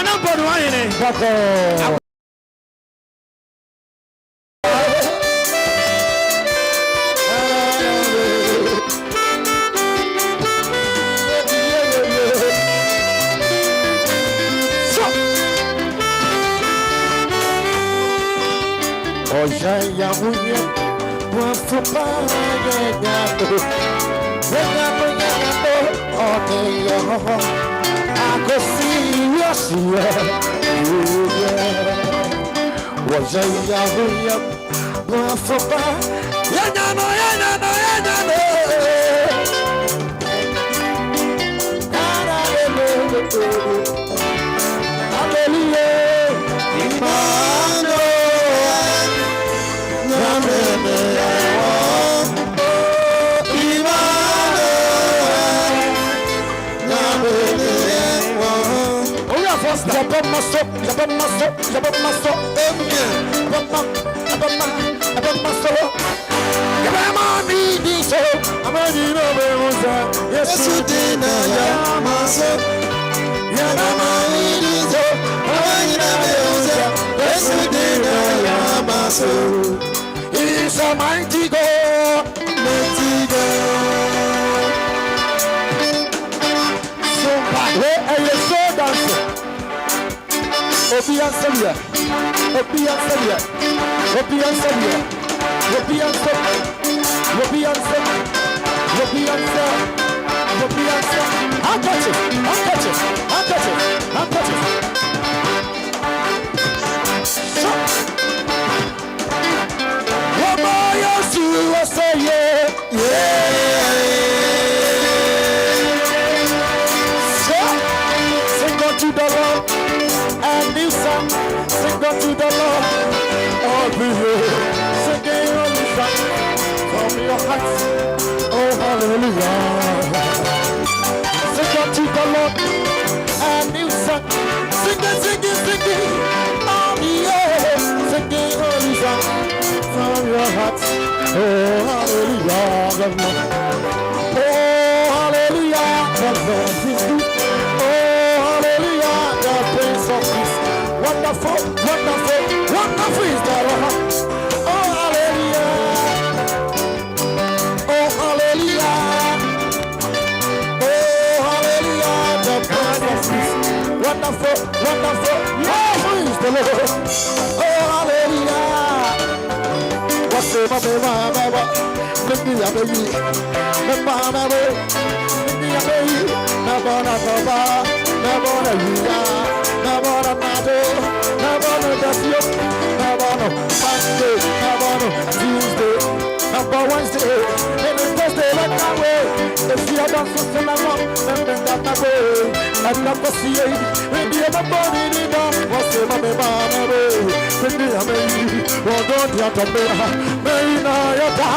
Nana Mpono ahene. Bɔkɔɔ. He's a mighty God, mighty God. Somebody, ɛyɛ so dance. Obi ansa wia. Obi ansa wia. Obi ansa wia. Obi ansa. Obi ansa. Obi ansa. Obi ansa. Handkerchief, handkerchief, handkerchief, handkerchief. So. Ọmọ Yéésù ọsẹ yẹ. So, sing unto the Lord a new song. Sing unto the Lord all the way. Singing a new song from your heart. Oh, hallelujah. Sing unto the Lord a new song. Sing it, sing it, sing it. Oh, yeah. Singing a new song from your heart. Oh, hallelujah. Oh, hallelujah. The Lord is good. Oh, hallelujah. The Prince of Peace. Wonderful, wonderful, wonderful is the Lord. Oh, hallelujah. Oh, hallelujah. Oh, hallelujah. The Prince of Peace. Wonderful, wonderful, wonderful is the Lord. Oh, hallelujah. What's the matter, mama? Make me a baby. Mama, make me a baby. Nabona baba, nabona yuya, nabona nado, nabona dasio, nabona Monday, nabona Tuesday, nabona Wednesday, and it's Thursday like that way. If you don't so so na mo, then that way. And na kosi e, ndi e maboni ni da, what's the matter, mama? Make me a baby. Don't ya to me, me na ya da.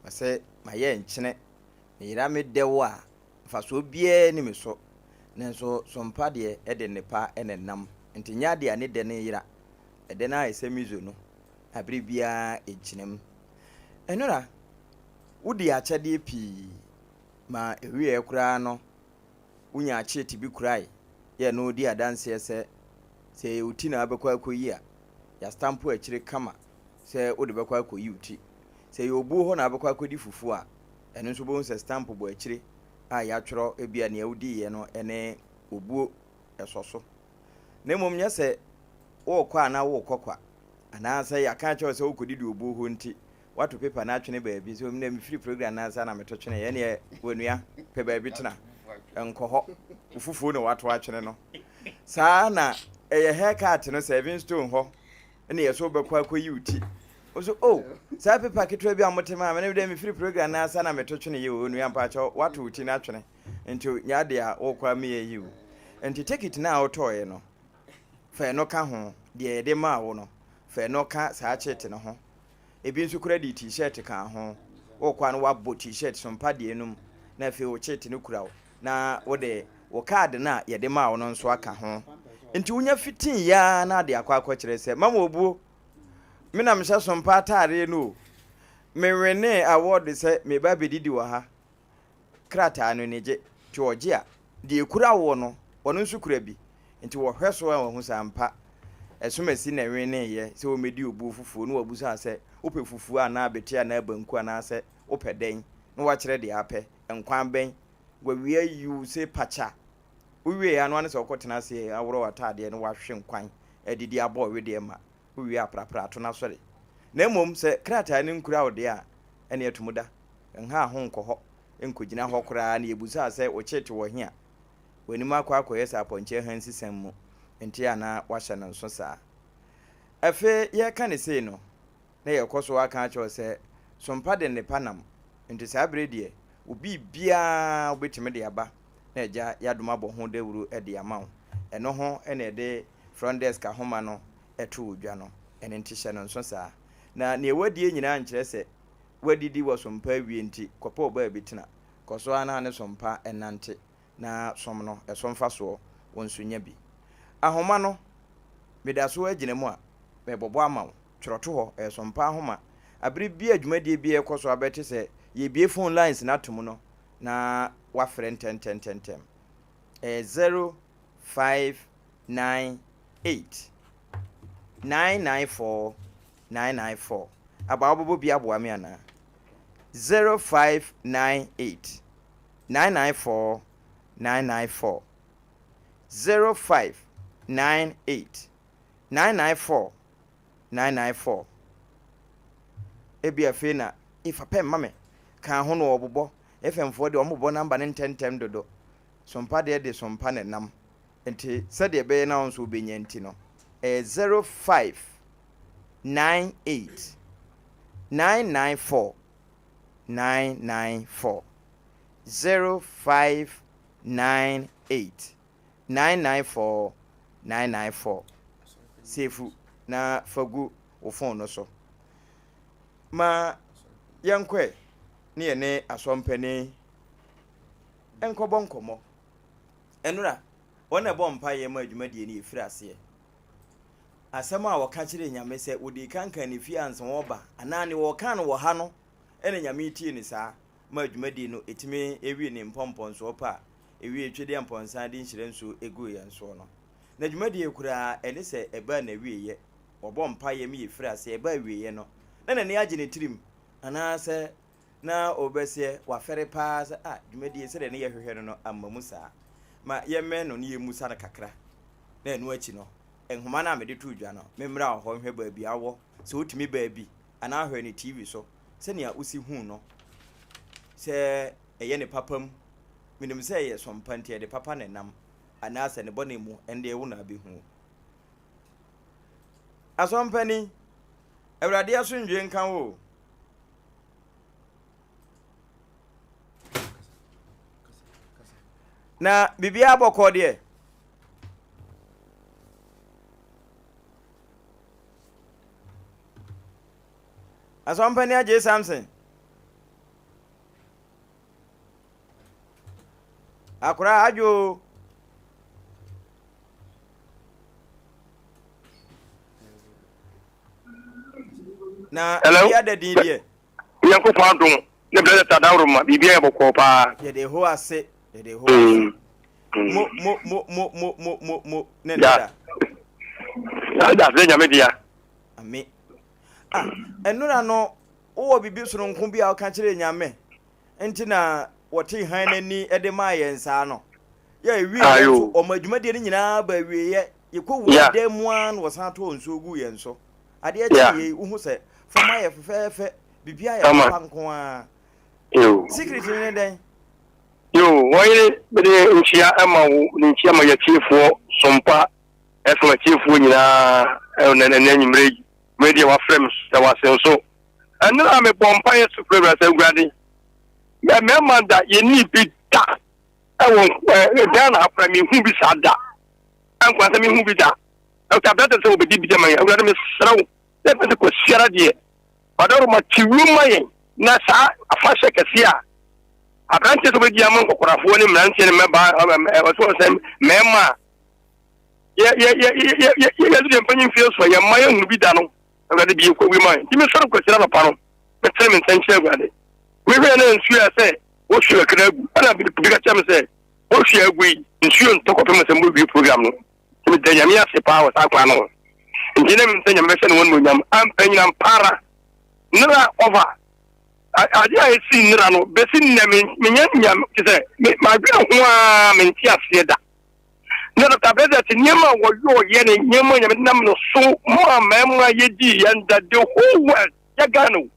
Ɔsɛ mayɛ nkyene, meyera me dɛw a, mfasoɔ biara nni me so. Nanso sompa deɛ ɛde nnepa na ɛnam. Nti nyɛ adeɛ a ne dɛ no yera. Ɛdɛ no ayɛ sɛ miso no, na bere biara ɛgyina mu. Ɛnora, wodii akyɛdeɛ pii ma ɛwieɛ koraa no, wonyaa kyeete bi kurae yɛ no di adanseɛ sɛ, sɛ ɛyɛ wo ti na wobɛkɔ akɔyi a, yɛastampo akyire kama sɛ wode bɛkɔ akɔyi wo ti. Sɛ ɛyɛ obuo hɔ na wobɛkɔ akɔdi fufuo a, ɛno nso wobɛhu sɛ stamp bɔ akyire a yɛatwerɛ ebia nea wodiiɛ no ne obuo ɛsɔ so. Na mmom nyɛ sɛ worekɔ a na worekɔ kwa, anaasɛ yɛaka akyerɛ wo sɛ worekɔdidi obuo hɔ nti woato paper no atwene baabi sɛ nnɛ mefiri program no ase a na meto twene, ɛnneɛ w'anua pɛ baabi tena, nkɔ hɔ, wo fufuo na woato atwene no. Saa na ɛyɛ haircut no Seven Stone hɔ ne yɛ so wobɛkɔ akɔyi wo ti. Wo so, oh, saa paper ketewa bi a mote maa me no deɛ mefiri program no ase a na meto twene yi o, onua mpakyɛw woato wo ti no atwene. Nti nyɛ ade a wokɔ a meyɛ yi o. Nti tekit no a wotɔeɛ no, fa ɛno ka ho, deɛ yɛde maa wo no, fa ɛno ka saa kyete no ho. Ebi nso koraa de T-shirt kaa ho. Wokɔ a na woabɔ T-shirt so mpa deɛ no mu, na afei wo kyete no kura wo, na wode wo kaade no a yɛde maa wo no nso aka ho. Nti wonya fitiiɛ ara na ade akɔ akɔkyerɛ sɛ, Mama Obuo, me na mehyɛ sompa ataadeɛ no o. Mewenee award sɛ mereba abɛdidi wɔ ha. krataa no ani gye, nti ɔgye a, deɛ ɛkura woɔ no, ɔno nso kura bi, nti wɔhwɛ so a wɔhu sɛ ampa Asumasi na ɛweneeɛ sɛ wɔmmɛdi obuo fufuo, na wɔabusa sɛ, wopɛ fufuo anaa abete anaa banku anaasɛ wopɛ dɛn, na woakyerɛ deɛ apɛ, nkwan bɛn, wawie ayi wo se pakya, wowie a na wane sɛ wokɔtena ase aworɔ w'ataadeɛ na woahwe nkwan adidi abɔ wedeɛ ma, wowie a prapra ato no asɔre. Na mmom sɛ krataa no nkura wo deɛ a, ɛnneɛ to mu da. Nhaa ho nkɔ hɔ nkɔgyina hɔ koraa na yɛbusaa sɛ wo kyeete wɔ he a, w'anim akɔ akɔyɛ sɛ apɔnkye ahansisɛm mu nti a na woahyɛ no nso saa. Afei yɛreka no sei no, na yɛrekɔ so aka akyerɛ wo sɛ Sompa de nnepa nam, nti saa berɛ deɛ wo biribiara wobɛtumi de aba na Agya Yadom abɔ ho dawuro de ama wo. Ɛno ho na yɛde front desk ahoma no to wo dwa no, ɛno nti hyɛ no nso saa. Na nea woadie nyinaa nkyerɛ sɛ woadidi wɔ sompa awie nti kɔpɛ wo baabi tena. Kɔ so ara na ne sompa nnante na som no, ɛso mfasoɔ wo nso nya bi. Ahoma no, meda so ara gyina mu a, merebɔbɔ ama wo. Twerɛtohɔ, ɛyɛ sompa ahoma. Abere bi a dwumadie bi rekɔ so abɛte sɛ yɛrebue phone lines no ato mu no, na woafrɛ ntɛntɛntɛntɛm. Ɛyɛ 0598 994 994. Abaa wobɛbɔ bi aboa me anaa? 0598 994 994. 0598 994 994. Ebia afei na efa pɛ mma me kaa ho na wɔbobɔ. FM foɔ deɛ wɔbobɔ namba no ntɛntɛm dodo. Sompa deɛ de sompa na ɛnam. Nti sɛdeɛ ɛbɛyɛ na wo nso wobɛnya nti no, ɛyɛ 0598 994 994. 0598 994 994. Seefu na fa gu wo fon no so. Ma yɛnkɔ ɛ ne yɛne asɔmpanin nkɔbɔ nkɔmmɔ. Ɛnora, wɔn na ɛbɔ mpaeɛ ma adwumadie no yɛfiri aseɛ. Asɛm a wɔka kyerɛɛ Nyame sɛ wɔdii kan kaa ne fie ansa wɔreba anaa nea wɔkaa no wɔ ha no na Nyame tiee no saa ma dwumadie no ɛtumi ɛwie ne mpɔmpɔnsoɔ pa a ɛwie Twedeɛ Mpɔnsa de nhyira nsuo ɛguu yɛn soɔ no. Na dwumadie koraa ɛne sɛ ɛbaa n'awieɛ, wɔbɔ mpaeɛ ma yɛfiri aseɛ ɛbaa awieɛ no na n'ani agye ne tirim anaasɛ na ɔbɛseɛ wafɛre paa sɛ ah dwumadie sɛdeɛ ne yɛhwehwɛ no no amma mu saa. Ma yɛmmɛn no na yɛmmusa no kakra na ɛno akyi no nhoma no a mede too dwa no memmra wo hɔ nhwɛ baabi a wowɔ sɛ wotumi baa bi anaa hwɛ no TV so sɛnea wosi hu no sɛ ɛyɛ ne papa mu. Menim sɛ ɛyɛ sompa nti ɛde papa na ɛnam anaasɛ ne bɔne mu ɛndeɛ wo na abɛhu. Asɔmpani, Awurade asomdwoe nka wo o. Na biribiara bɔkɔɔ deɛ. Asɔmpani Agyei Samson. Akora adwo. Na Hello? biribi ada din deɛ. Nyankopɔn adom ne blessed adaworo ma biribi ayɛ bɔkɔɔ paa. Yɛde ho ase. Yɛde ho ase. Mo mo mo mo mo mo mo mo ne ne da. Ya da sɛ nyame dea. Ame. Ah, ɛnora no. Wowɔ biribi sononko bi a woka kyerɛ Nyame nti na wɔtee hann no ani de maa yɛn saa no? Yɛ ɛwieɛ nso, wɔn adwumadie no nyinaa ba awieɛ. Yɛkɔ wura dan mu ara na wɔsan tɔɔ nsuo guu yɛn so. Adeɛ kyee yei, wohu sɛ fam ayɛ fɛfɛɛfɛ, biribiara yɛ papa nko ara. Secret no ne dɛn? Yo, wɔyere mede nkyia ma wo, ne nkyia ma yɛtiefoɔ sompa FM atiefoɔ nyinaa ɛnɛ anwummerɛ yi. Me deɛ wafrɛ me so, da wase nso. Ɛno a mebɔ mpaeɛ so frɛ Awurade sɛ, Awurade, mmarima da yɛnni bi da ɛwɔ Ghana ha koraa mehu bi saa da. Ɛnkwa sɛ mehu bi da. Ɛwɔ aberante sɛ wɔbɛdi bi ma yɛn. Awurade mesrɛ wo, sɛ ɛfɛ sɛ kwasiara deɛ, wadaworo ma te wuo ma yɛn na saa afahyɛ kɛseɛ a aberanteɛ sɛ wɔbɛdi ama nkɔkorafoɔ ne mmeranteɛ ne mmabaa ɛwɔ sɛ mmarima a yɛ yɛ yɛ yɛ yɛ yɛ yɛ deɛ mpanyin fie so yɛ mma yɛ hunu bi da no awurade bi ekɔ wi ma yɛ nti mi sɔrɔ kwasira nɔpa no mi tẹn mi nsɛn kyerɛ awurade mi hwɛ na nsuo yɛ sɛ wohwie kakra agu ɛna bi ka kyerɛ mi sɛ wohwie agu yi nsuo ntɔ kɔpem sɛ mo wie program no nti mi da nyame ase paa wɔ saa kwan no ho nti na mi sɛ nyame bɛhyɛ ne wɔn monyam ampa nyina mpara nira ɔva ade a esi nira no besi nnɛ mi menyɛ nyame te sɛ madwene ho a mente aseɛ da. Na Dɔkta Brezet nneɛma a wɔyɔɔyɛ ne nneɛma a Nyame nam no so maa mmarima yɛdii yɛn da the whole world yɛ Ghana o.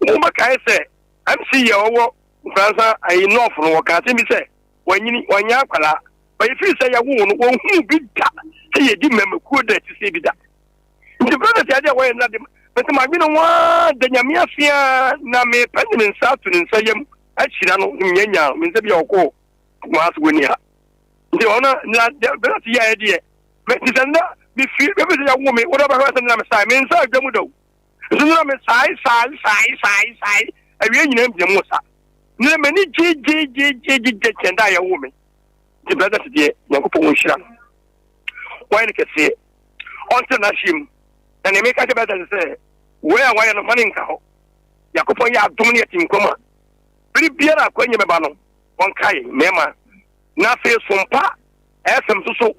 Wobɛkae sɛ MC yɛ ɔwɔ Nkoransa ayi North no wɔka asɛm bi sɛ wanyini wanyɛ akwadaa ba yɛfiri sɛ yɛwoo no wɔnhuu bi da sɛ yɛdi mmarimakuo da ɛte sɛ bi da. Nti Brezet adeɛ a wɔyɛ no ade mese madwene ho ara da Nyame ase ara na mepɛ de me nsa ato ne nsa yam ahyira no nyɛ nyaa me nsa bi a ɔkɔɔ Kumasi wɔ ni ha. Nti ɔno na bɛrɛ ti yɛ deɛ mɛ ti sɛ nna mi fi bɛbi sɛ yɛwo mi wɔde bɛhwɛ sɛ nna mi sae mi nsa adwa mu da o nso nna mi sae sae sae sae sae awie nyinaa mbia mu sa nna mɛ ni gye gye gye gye gye gye kyɛn da yɛwo mi nti bɛrɛ ti deɛ nyankopɔn wɔn nhyira no wɔayɛ no kɛseɛ ɔnte n'ahyɛ mu na nea meka kyɛ bɛrɛ ti sɛ wei a wɔayɛ no ma ne nka hɔ nyankopɔn yɛ adom ne yɛte nkwa mu a bere biara akwanya bɛba no wɔnkae mmarima Na afei sompa FM nso so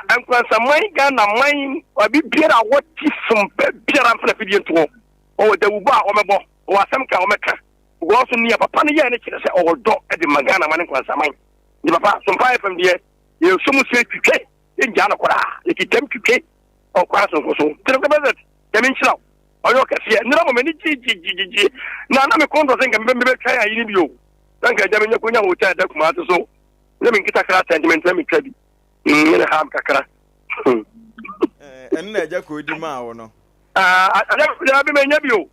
nkoransaman Ghana man abi biara a wɔte sompa biara mfa n'afidie nto hɔ. Ɔwɔ dawubɔ a wɔmɛbɔ, ɔwɔ asɛm ka a wɔmɛka. Because nea papa no yɛɛ no kyerɛ sɛ ɔwɔ dɔ de ma Ghana man ne nkoransaman. Nti papa, sompa FM deɛ yɛsɔ mu sɛ twitwe, yɛngyaa no koraa, yɛkitam twitwe ɔkwan sononko so. Nti Dr. President, Nyame nhyira wo. Ɔyɛ ɔkɛseɛ. Nnora mɔ m'ani gyegye gyegye. Na na me kɔn dɔ sɛ nka mebɛtwa ayi no bio. Na nka agya menya konya hotel da Kumasi so na menkita krataa nti mentena metwa bi mm, ne ham kakra. Ɛno na agya kɔɔ di maa wo no. Agya bi menya bi o.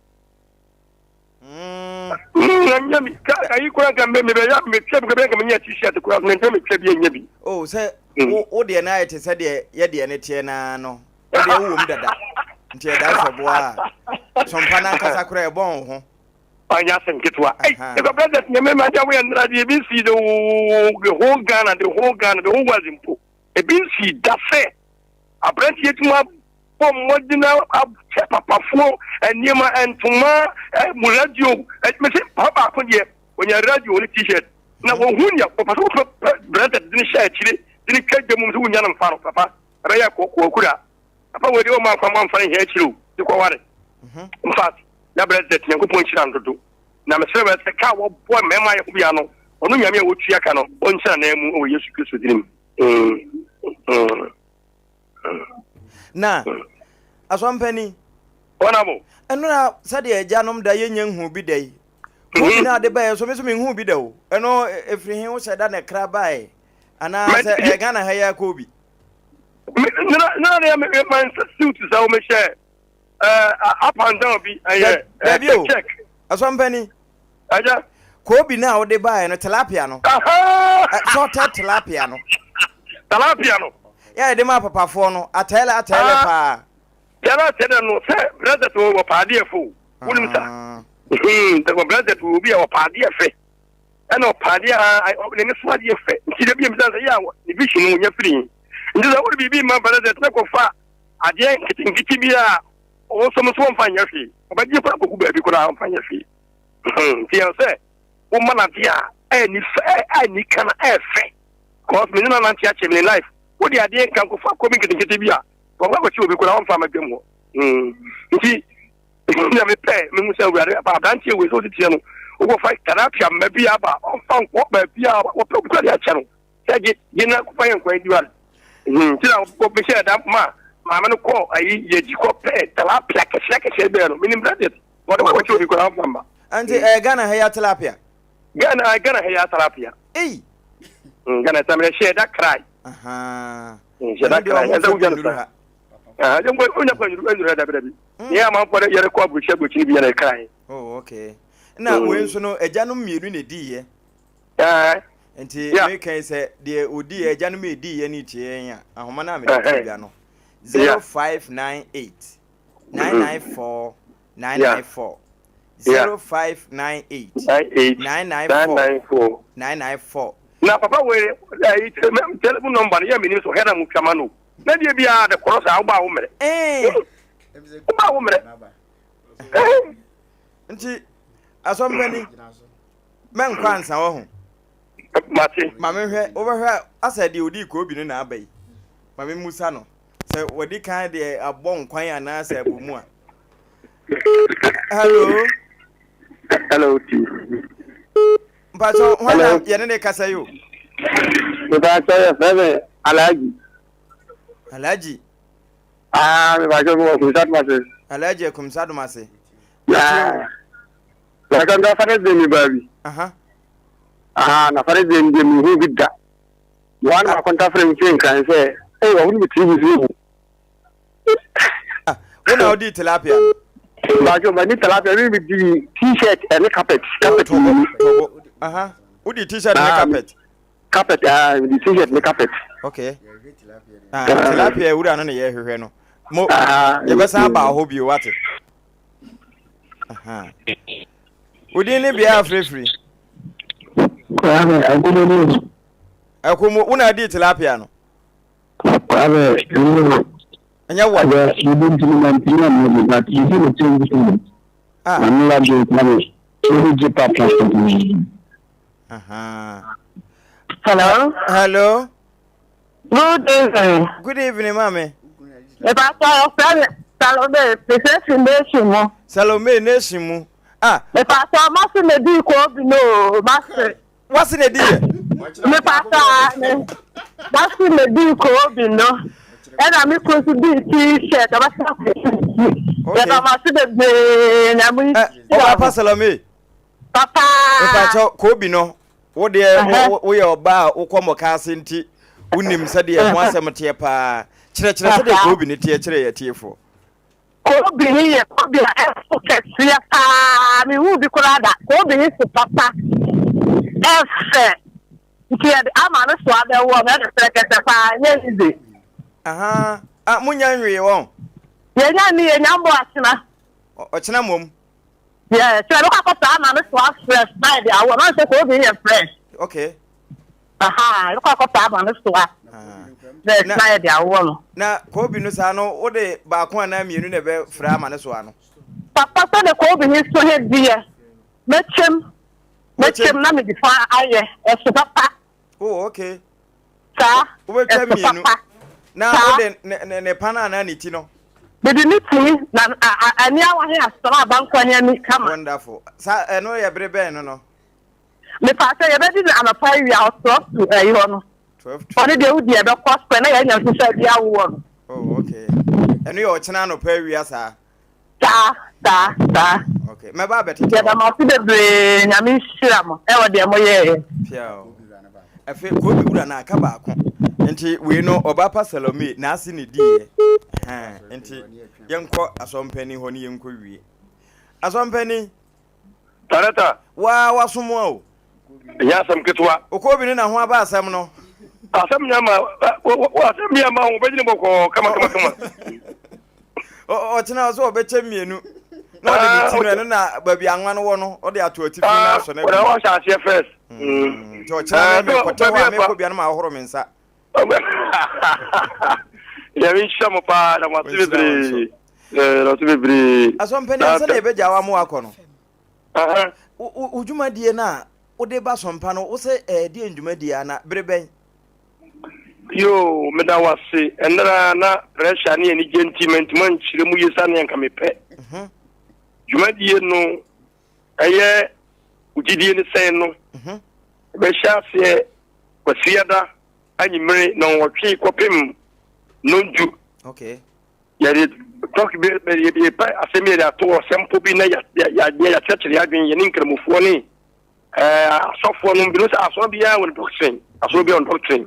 Menya bi ka ayi kura nka me mebɛyɛ metwa bi kura nka menya t-shirt kura mentena metwa bi enya bi. Oh sɛ wo wo deɛ no ayɛ te sɛ deɛ yɛ deɛ no teɛ naa no. Wo deɛ wowɔ mu dada. Nti ɛda sɛ boa a. Sɔmpa no ankasa kora ɛbɔn wo ho. Ɔnyɛ asɛm ketewa. Ei, ɛkɔ president nyame ma agya woyɛ nnra deɛ ebi nsi the the whole Ghana, the whole Ghana, the whole world mpo. Ebi nsi da sɛ aberanteɛ tumi abɔ mmɔden akyɛ papafoɔ nneɛma ntoma mu radio. Mese papa baako deɛ ɔnya radio ne t-shirt na wɔhu nea papa sɛ wopɛ president de ne hyɛ akyire de ne twa dwa mu sɛ wonya no mfa no papa ɛbɛyɛ kɔkura. Papa wei deɛ ɔma akwa mamfa ne hia akyire o de kɔware. In fact, na president Nyankopɔn nhyira no dodo. Na mesrɛ wɛ sɛ ka a wɔbɔ mmarima ayɛ ho bia no, ɔno Nyame a wɔtua ka no, ɔnhyira nan mu wɔ Yesu Kristo din mu. Mm. Mm. Na asɔmpani. Honorable. Ɛno na sɛdeɛ agyanom da yɛnyɛ nhu bi da yi. Mo bi na ade baeɛ nso me nso menhu bi da o. Ɛno ɛfiri he wohyɛ da na ɛkra baeɛ anaa sɛ ɛyɛ Ghana ha yi akɔ bi. Na na me ma nsa suit sɛ wo mehyɛ up and down bi ɛyɛ dabi o check. Asɔmpani. Agya. Kobi na wode baeɛ no tilapia no. Salted tilapia no. Tilapia no. Yɛ yɛde ma papafoɔ no atɛlɛ atɛlɛ paa. Tɛlɛ atɛlɛ no sɛ president wɔ paadeɛ fo wonim sa. President wɔ obi a wɔ paadeɛ fɛ ɛna ɔpaadeɛ a ne ne so adeɛ fɛ nti da bi a bisa sɛ yɛ a ne vision no wonya firi nti sɛ wode biribi ma president na kɔfa adeɛ nketenkete bi a ɔwɔ nso nso wɔmfa nyɛ hwee ɔbɛgye kora kɔgu baabi koraa ɔmfa nyɛ hwee nti yɛn sɛ woma no adeɛ a ɛni fɛ ɛni ka na ɛfɛ cause me ne no anante akyɛ me ne life wode adeɛ nka nkɔfa kɔ bi nketenkete bi a wɔn akɔkye obi koraa wɔmfa ama dwam hɔ nti Na mepɛ mehu sɛ Awurade aberanteɛ wei sɛ ɔsi teɛ no, wokɔfa tilapia mma bi aba, ɔmfa nkɔ baabi a wɔpɛ obi kora de akyɛ no sɛ gye gye na kɔfa yɛ nkwan di wa. Nti na mehyɛ da ma maame no kɔ ayi yɛgyi kɔ pɛ tilapia kɛseɛ kɛseɛ bɛɛ no, menim brɛdet wɔde wɔkyɛ obi kora ɔmfa mma. Nti ɛyɛ Ghana ha yi tilapia? Ghana Ghana ha yi tilapia. Ei. Ghana sɛ mehyɛ da krai. Hyɛ da krai ɛsɛ wogya no saa. Wonya kwan nyuru ha dabi dabi. Yɛn amanfoɔ no yɛrekɔ aburokyi aburokyi no bi yɛn ɛkra. Oh okay. Na mm. wei nso no agyanom mmienu na ediiɛ. Nti meka yi sɛ deɛ odiiɛ agyanom ediiɛ ne tie yɛn a ahoma no a mede to dwa no 0598 994 994 0598 994 994. Na papa wei ɛyi telephone number no yɛ menim so hɛn na mo twama no. Na deɛ biara de korɔ saa wobaa wo mmerɛ. Wobaa wo mmerɛ. Nti asɔmpani mɛnkɔ ansa wɔ ho. Mate. Ma menhwɛ wobɛhwɛ asɛ deɛ odii koobi no na aba yi. Ma memmusa no sɛ wadi kan deɛ abɔ nkwan anaasɛ abɔ mu a. Hello. Hello. Mpatsɔ hwan na yɛne ne kasa yi o. Mpatsɔ yɛ fɛ mi Alhaji. Alhaji. Aa mpatsɔ mi wɔ Kumsa Domase. Alhaji Kumsa Domase. Aa mpatsɔ nka fara de mi baabi. Aha na fara de mi de mi hu bi da. Wɔn na akɔnta fere mi fi nkran sɛ ɛyɛ wɔn mi tiri bi so. Ah, wo na wodi tilapia no? Bajo, ma ni tilapia, mi mi di t-shirt ɛne carpet, carpet mi. Tobo, aha, wodi t-shirt ne ah, carpet? Carpet, ah, mi di t-shirt ne carpet. Okay. Ah, tilapia wura no na yɛhwehwɛ no. Mo, yɛbɛsan aba hɔ bio, wate? Aha. Wodin ne bea afirifiri? Kwame, ɛkomo ni. Ɛkomo, wo na adi tilapia no? Kwame, ɛnyɛ Ɛnyɛ wa. Ɛyɛ bibi nti no mantumi amma bi but you see the same thing. Ah. Maame la de Kwame, ebi gye papa. Aha. Hello. Hello. Good evening. Good evening, mami. Ìbáṣọ ọ̀fẹ́ mi Salome Pèsè Nation mu. Salome Nation mu. Ah. Ìbáṣọ ọmọ sí mi bí ikọ̀ obì náà o, má sí. Wasi na edi yɛ. Mepata ne wasi na edi koobi no ɛna me kunu nso di t-shirt ɔbɛsa yɛda mo ase bebree na mo nhyira mo. Ɔba Salome. Papa. Mepakyɛ koobi no wo deɛ woyɛ ɔba a wokɔ mmɔka ase nti wonim sɛdeɛ ho asɛm teɛ paa kyerɛkyerɛ sɛdeɛ koobi no teɛ kyerɛ yɛ tiefoɔ. Koobi yi yɛ koobi a ɛso kɛseɛ paa, menhuu bi koraa da. Koobi yi so papa, ɛfɛ, nti yɛde ama no so abɛwɔ no, ɛde prɛkɛsɛ paa, ɛnyɛ easy. Ahaa, ah, monya nwee wɔn? Yɛnya nni, yɛnya mbɔ akyena. Ɔkyena mmom? Yeah, sɛ yɛbɛkɔ akɔpɛ ama no so afresh na yɛde awɔ no, ɔn sɛ koobi yi yɛ fresh. Okay. Aha, yɛkɔ akɔpɛ ama no soa. Na na yɛde awoɔ no. Na koobi no saa no, wode baako anaa mmienu na ɛbɛfra ama no soa no? Papa sɛ de koobi no so he deɛ, mɛkyɛm, mɛkyɛm na mede fa ayɛ, ɛso papa. Oh, okay. Saa, Wobɛtwa ɛso mmienu. papa. Na Saa. wode ne, ne, ne pan anaa ne ti no? Mede ne ti na ani awa he asra abankwa he ani kama. Wonderful. Saa, ɛno yɛ bere bɛn no no? Mepaakyɛw yɛbɛdi no anɔpa awia ɔtrɔ to ɛyi hɔ no. Ɔno deɛ wodi ɛbɛkɔ square na yɛanya nso sɛ bi awoɔ no. Oh okay. Ɛno yɛ ɔkyena anɔpa awia saa. Saa saa saa. Okay. Mɛba abɛtete hɔ. Yɛda mo ase bebree nyame nhyira mo ɛwɔ deɛ mo yɛɛyɛ. Pia o. Ɛfɛ koobi wura no aka baako. Nti wei no ɔba pa Salome n'ase ne diiɛ. Nti yɛnkɔ asɔmpani hɔ ne yɛnkɔ wie. Asɔmpani. Tarata. Waa wasomoa o. Ɛnyɛ asɛm ketewa. Okobi ne na ho aba asɛm no. Asɛm nyɛ ma asɛm bi ama ho bɛgyina bɔkɔɔ kama kama kama. Ɔkyena ɔsɛ ɔbɛkyɛ mmienu na ɔde ne ti no ɛno na baabi anwa no wɔ no ɔde ato atifi na asɔ no. Ɔde ɔhyɛ aseɛ first. Nti ɔkyena me mekɔtɛ hɔ a mekɔ bia no ma ahohoro me nsa. Nyame nhyira mo paa na mo ase bebree. Na ase bebree. Asɔmpani ansa na yɛbɛgya wa mo akɔ no. Wo dwumadie no a wode ba sɔmpa no wo sɛ ɛdeɛ ndwumadie ana bere bɛn? Yoo, meda wo ase. Ɛnnɛra na pressure ne anigye nti mantumi ankyerɛ mu yie sɛnea nka mepɛ. Dwumadie no ɛyɛ Wo Gyidie Ne Sɛn no bɛhyɛ aseɛ Kwasiada anwummere nnɔnwɔtwe kɔpem nnɔndu. Okay. Yɛde tɔk bi yɛpɛ asɛm yɛde ato hɔ sɛmpo bi na yɛakyerɛkyerɛ yɛn adwene yɛne nkramofoɔ ne asɔfoɔ no binom sɛ asɔre biara wɔ ne doctrine, asɔre biara wɔ ne doctrine.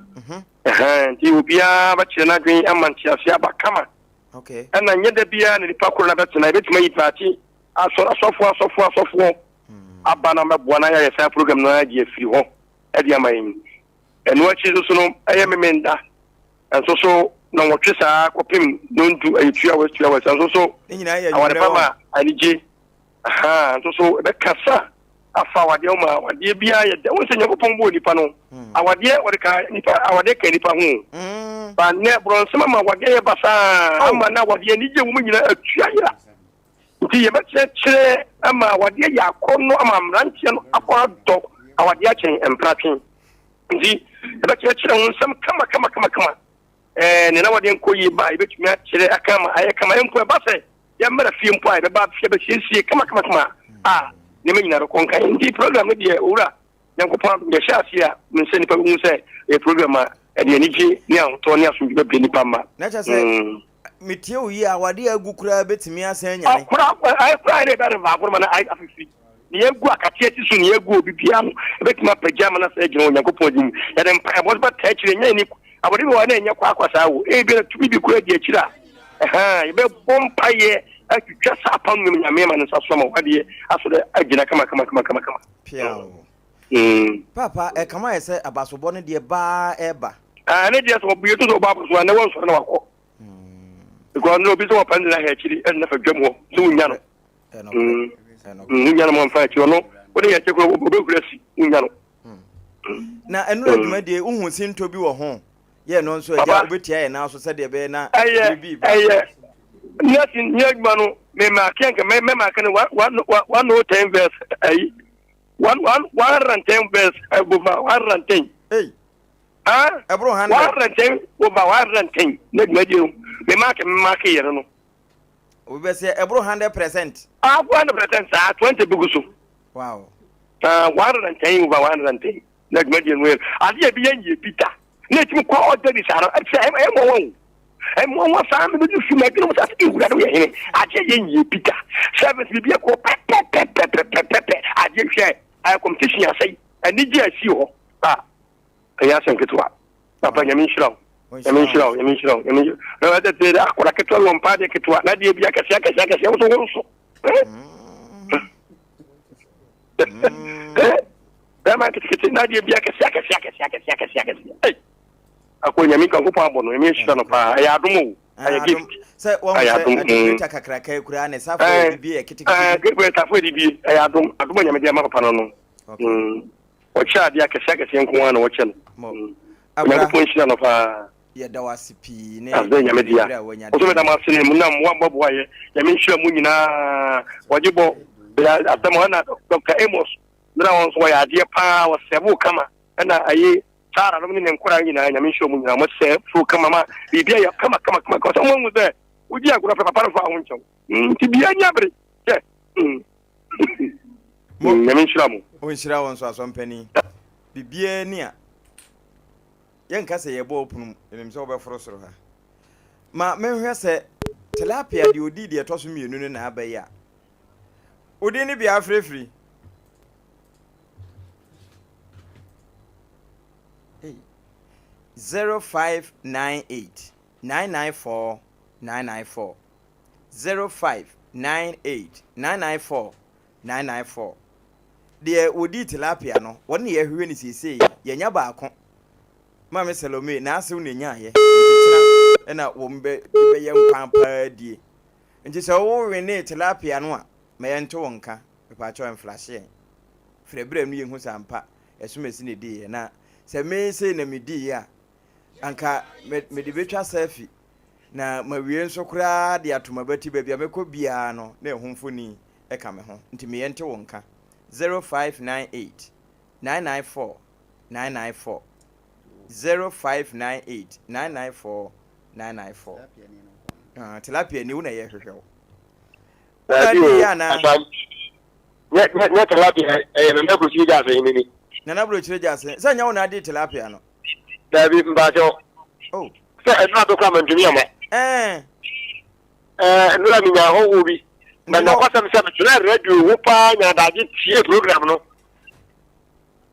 Nti obiara bɛkyerɛ n'adwene ama nteaseɛ aba kama. Ɛna nyɛ da biara na nipa koro na bɛtena, yɛbɛtumi ayi paati asɔre asɔfoɔ asɔfoɔ asɔfoɔ aba na mɛboa na yɛayɛ saa program no agye afiri hɔ ɛde ama yɛn. Ɛno akyi nso so no ɛyɛ memenda nso so na wɔtwe saa kɔpem nondu, ɛyɛ 2 hours, 2 hours nso so aware pa ma anigye. Aha nso so ɛbɛkasa afa awadeɛ ho ma awadeɛ biara yɛ dɛ. Wɔn sɛ Nyankopɔn bɔɔ nipa no, awadeɛ wɔde ka nipa, awadeɛ ka nipa ho. Ba nnɛ borɔnsɛm ama awadeɛ yɛ basaa ama na awadeɛ anigye wɔ mu nyinaa atua yera. Nti yɛbɛkyerɛkyerɛ ama awadeɛ yɛ akɔnnɔ ama mmeranteɛ no akɔ adɔ awadeɛ akyɛn mpratwe. Nti yɛbɛkyerɛkyerɛ ho nsɛm kama kama kama kama. Ɛɛ nea na awadeɛ nkɔ yie ba a yɛbɛtumi akyerɛ aka ama ayɛ kama. Mpo ɛba sɛ yɛmmra fie mpo a yɛbɛba fie bɛsiesie kama kama kama a nneɛma nyinaa bɛkɔ nkan. Nti program no deɛ owura Nyankopɔn adom yɛhyɛ aseɛ a menim sɛ nnipa bɛhu sɛ ɛyɛ program a ɛde anigye ne ahotɔ ne asomdwe bɛbrɛ nnipa mma. Na kyerɛ sɛ metie wo yie a, awadeɛ a agu koraa bɛtumi asan anyane. Ɔkora ayɛ koraa yɛ dɛ ɛbɛyɛ baako no ma no ayɛ afifiri. Nea agu akateɛ ti so, nea agu obi biara no, ɛbɛtumi apagya ama no asan agyina wɔ Onyankopɔn din mu. Yɛde mpaebɔ nso bɛtaa akyire, ɛnyɛ ani abɔde bi wɔ hɔ na ɛnyɛ kwaakwa saa o. Ebia na tumi bi koraa di akyire a, ɛhaa, yɛbɛbɔ mpaeɛ atwitwa saa apam no mu Nyame ama ne nsa so ama wadeɛ asɔ dɛ agyina kama kama kama kama kama. Piaw. Paapa, ɛkama ayɛ sɛ abasobɔ no deɛ baa ɛba. Ah, ne deɛ sɛ ɔbue to sɛ ɔbɔ abaso a, na wɔnsɔre na wakɔ. Because no obi sɛ wɔpɛ ne na ha akyiri ɛde na fa dwam hɔ sɛ wonya no. Wonya no ma mfa akyiri ɔno wode yɛ akyiri koraa ɔbɛhuri asi wonya no. Na ɛno adwumadie wohu sintɔ bi wɔ ho yɛ no nso agya wobɛtia yɛ nan so sɛdeɛ ɛbɛyɛ na biribi ba. Ɛyɛ nursing nyɛ adwuma no memaake anka mɛmaake no 110 verse ayi 110 verse over 110. Ei. Ah, ɛboro 100. 110 over 110 na dwumadie no memaake memaake yɛ no no. Obi bɛ sɛ ɛboro 100%. Ah, 100% saa 20 bugu so. Wow. Ah, 110 over 110 na dwumadie no yɛ adeɛ bi yɛ nyɛ bi da na ɛtumi kɔ ɔda bi saa no ɛsɛ ɛyɛ mmoawa o mmoawa saa na bɛdu fi ma adwene mu sɛ asɛ ewura no yɛ hene adeɛ yɛ nyɛ bi da service biribi ɛkɔ pɛpɛpɛpɛpɛpɛ adeɛ hwɛ ayɛ competition asɛe anigye asi hɔ a ɛnyɛ asɛm ketewa papa nyame nhyira wo nyame nhyira wo nyame nhyira wo nyame nhyira wo na ɛsɛ sɛ akɔda ketewa no wɔ mpa adeɛ ketewa na adeɛ bi akɛseɛ akɛseɛ akɛseɛ wo so wo nso bɛrima nketekete na adeɛ bi akɛseɛ akɛseɛ akɛseɛ akɛseɛ akɛseɛ akɛseɛ ei akɔ nyame nyankopɔn abɔ no nyame nhyira no paa ɛyɛ adom o ɛyɛ gift sɛ wɔn sɛ ɛde kakraka yi koraa ne safo ɛde bi yɛ ketekete bi safo ɛde bi ɛyɛ adom adom a nyame de ama papa no no Ɔkyɛ adeɛ akɛseɛ akɛseɛ nko ara na ɔkyɛ no. Onyankopɔn nhyira no paa. Yɛda wo ase pii ne Aseda Nyame dea. berɛ a woanya Nso meda mo ase ne mo na mmoa mmoaboa yɛ. Nyame nhyira mo nyinaa. Wɔgye bɔ bɛyɛ asɛm ɛna Dr. Amos mmerɛ wɔn nso wɔyɛ adeɛ paa wɔsɛvo kama ɛna ayi Sarah nom ne ne nkora nyinaa Nyame nhyira mo nyinaa mo sɛvo kama ma biribi ayɛ kama kama kama kama sɛ mo ahu sɛ wogye agorɔ pɛ papa no fa ho nkyɛw nti bia nya bere kyɛ. Mo Nyame nhyira mo. Ɔnhyira wo nso asɔmpani. Biribiara ni a yɛnka sɛ yɛbɔ wo pono mu, yɛnim sɛ wobɛforo soro ha. Ma menhwɛ sɛ tilapia deɛ ɔdii deɛ ɛtɔ so mmienu no na aba yi a. Wo din ne bea afirafiri. Hey. 0598 994 994 0598 994 994 Deɛ wɔdii tilapia no, wɔn na yɛhwehwɛ no seesei. Yɛanya baako. Maame Salome, n'asew na ɛnyaeɛ. Nti kyena na wɔn bɛ de bɛyɛ nkwan paa die. Nti sɛ wowenee tilapia no a, ma yɛnte wo nka. Mepaakyɛw ɛmflashe yɛn. Firi ɛberɛ no yɛhu sɛ ampa ɛsomasi na ɛdiiɛ. Na sɛ me sei na mediiɛ a, anka mede bɛtwa selfie. Na mawie nso koraa de ato m'abati baabi a mɛkɔ biara no na ɛho mfoni ka me ho nti meyɛ nte wo nka 0598 994 994 0598 994 994 ah, tilapia ni wo na yɛhwehwɛ wo. Wo na Daabi adi o, yɛ anaa? Asam. Nyɛ nyɛ nyɛ tilapia, ɛyɛ Nana Aburokyire Gyasi hene ni. Nana Aburokyire Gyasi, sɛ nyɛ wo na adi tilapia no? Daabi, mpakyɛw. Oh. Sɛ ɛnora do koraa mantumi amma. Ɛɛ. Ɛɛ, nnora menya ahɔhoɔ bi. Na nokwasɛm sɛ metenaa radio ho paa nya adagye tie program no.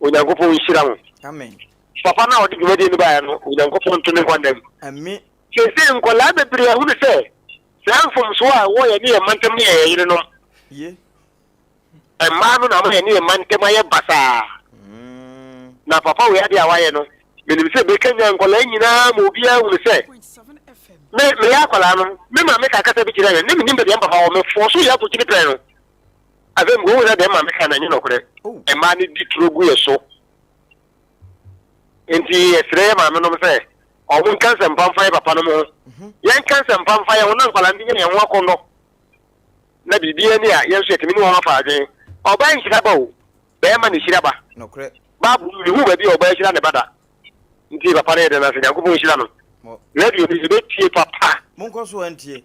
Onyankopɔn nhyira mo. Amen. Papa no a ɔde dwumadie no baeɛ no, Onyankopɔn nto ne nkwa nna mu. Amen. Seesei nkwadaa bebree ahunu sɛ saa mfomsoɔ a ɛwɔ yɛne yɛn mma ntam ne yɛn yerenom. Ye. Mmaa no na ama yɛne yɛn mma ntam ayɛ basaa. Na papa wei adeɛ a wayɛ no, menim sɛ ɛbɛkanyan nkwadaa nyinaa ma obiara ahunu sɛ me meyɛ akwadaa no, me maame ka kasa bi kyerɛ me, ne menim baabi a me papa wɔ, mefɔɔ so yɛ akɔkyini pɛn no. Afei mekɔhu sɛ deɛ maame ka no ɛnyɛ nokorɛ. Mmaa no di turo gu yɛ so. Nti yɛsrɛ yɛ maame nom sɛ ɔmo nka nsɛmpa mfa yɛ papa nom ho. Yɛnka nsɛmpa mfa yɛn ho na nkwadaa no nya yɛn ho akɔnnɔ. Na biribiara ni a yɛn nso yɛtumi ne wɔn afa adwene. Ɔbaa nhyira ba o, bɛrima na ehyira ba. Nokorɛ. Bible mu mehu baabi a ɔbaa hyira ne ba da. Nti papa no yɛda no ase, Nyankopɔn nhyira no. Radio no yɛbɛtie papa. Monkɔ so ntie.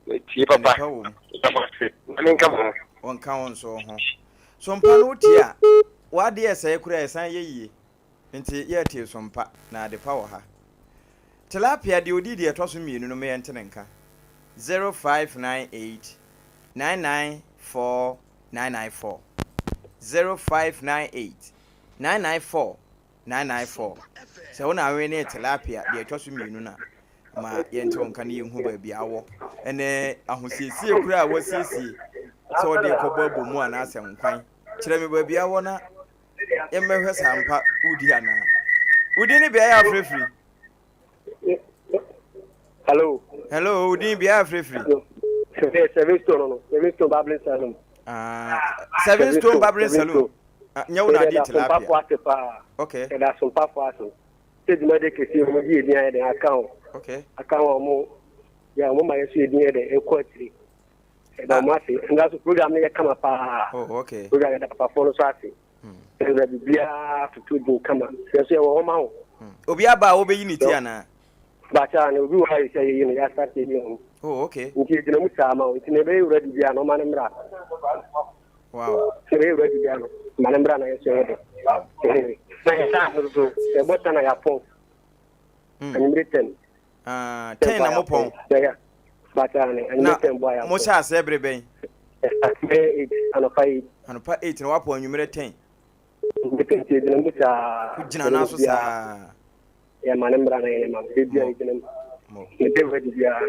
Tie papa. Nnepa wɔ mu. Yɛda mo ase. Nyame nka mo ho. Ɔnka wo nso ho. So mpa no wotie a, w'adeɛ ɛsɛe koraa ɛsan yɛ yie. Nti yɛretie so mpa na adepa wɔ ha. Tilapia deɛ ɔdii deɛ ɛtɔ so mmienu no meyɛ nte ne nka. 0598 994 994 0598 994 994 Sɛ wo na awenee tilapia deɛ ɛtɔ so mmienu no a, ma yɛnte wo nka na yɛnhu baabi a wɔ ɛne ahosiesie kura a wɔasiesie sɛ wɔde rekɔbɔ abɔ mu anaasɛ nkwan. Kyerɛ me baabi a wɔ na yɛmmɛhwɛ sɛ ampa wodi anaa. Wo din ne beaeɛ a afrɛfiri? Hello. Hello, wo din beaeɛ a afrɛfiri? Seven Stone no, Seven Stone Barbering Salon. Ah, Seven Stone Barbering Salon. Ah, nyɛ wo na adi tilapia. Yɛda ase paa. Okay. Yɛda asompafo ase. Sɛ dwumadi kɛse wɔn di edin ayɛ dɛn aka ho. Okay. Aka ho wɔn yɛ wɔn ma yɛ so edin yɛ dɛn ɛkɔ akyiri. Yɛda wɔn ase. Nga so program no yɛ kama paa. Oh, okay. Program yɛda papafoɔ no so ase. Ɛwura biribiara toto din kama. Yɛ so yɛwɔ hɔ ma wo. Obi aba a wɔbɛyi ne ti anaa? Bakyɛ na obi wɔ ha yi sɛ yɛyi no yɛasa sɛ yi ho. Oh, okay. Nti yɛgyina mu saa ma wo. Nti na ɛbɛyɛ ready biara na ɔma no mmra. Wow. Sɛ ɛbɛyɛ ready biara no, ma no mmra na yɛsɛ yɛ de. Na yɛ saa no so, yɛbɔ ta na yɛapɔn. Anwummere 10. Ah, 10 na mopɔn. Yɛyɛ. Bakyɛ ne anwummere 10 bɔ a yɛapɔn. Mo hyɛ aseɛ bere bɛn? Bɛyɛ 8, anɔpa 8. Anɔpa 8 na wapɔn anwummere 10. Anwummere 10 nti yɛgyina mu saa. Wogyina n'aso saa. Yɛ ma ne mmra na yɛyɛ ma no. Baabi a yɛgyina mu. Ne bɛ ready biara.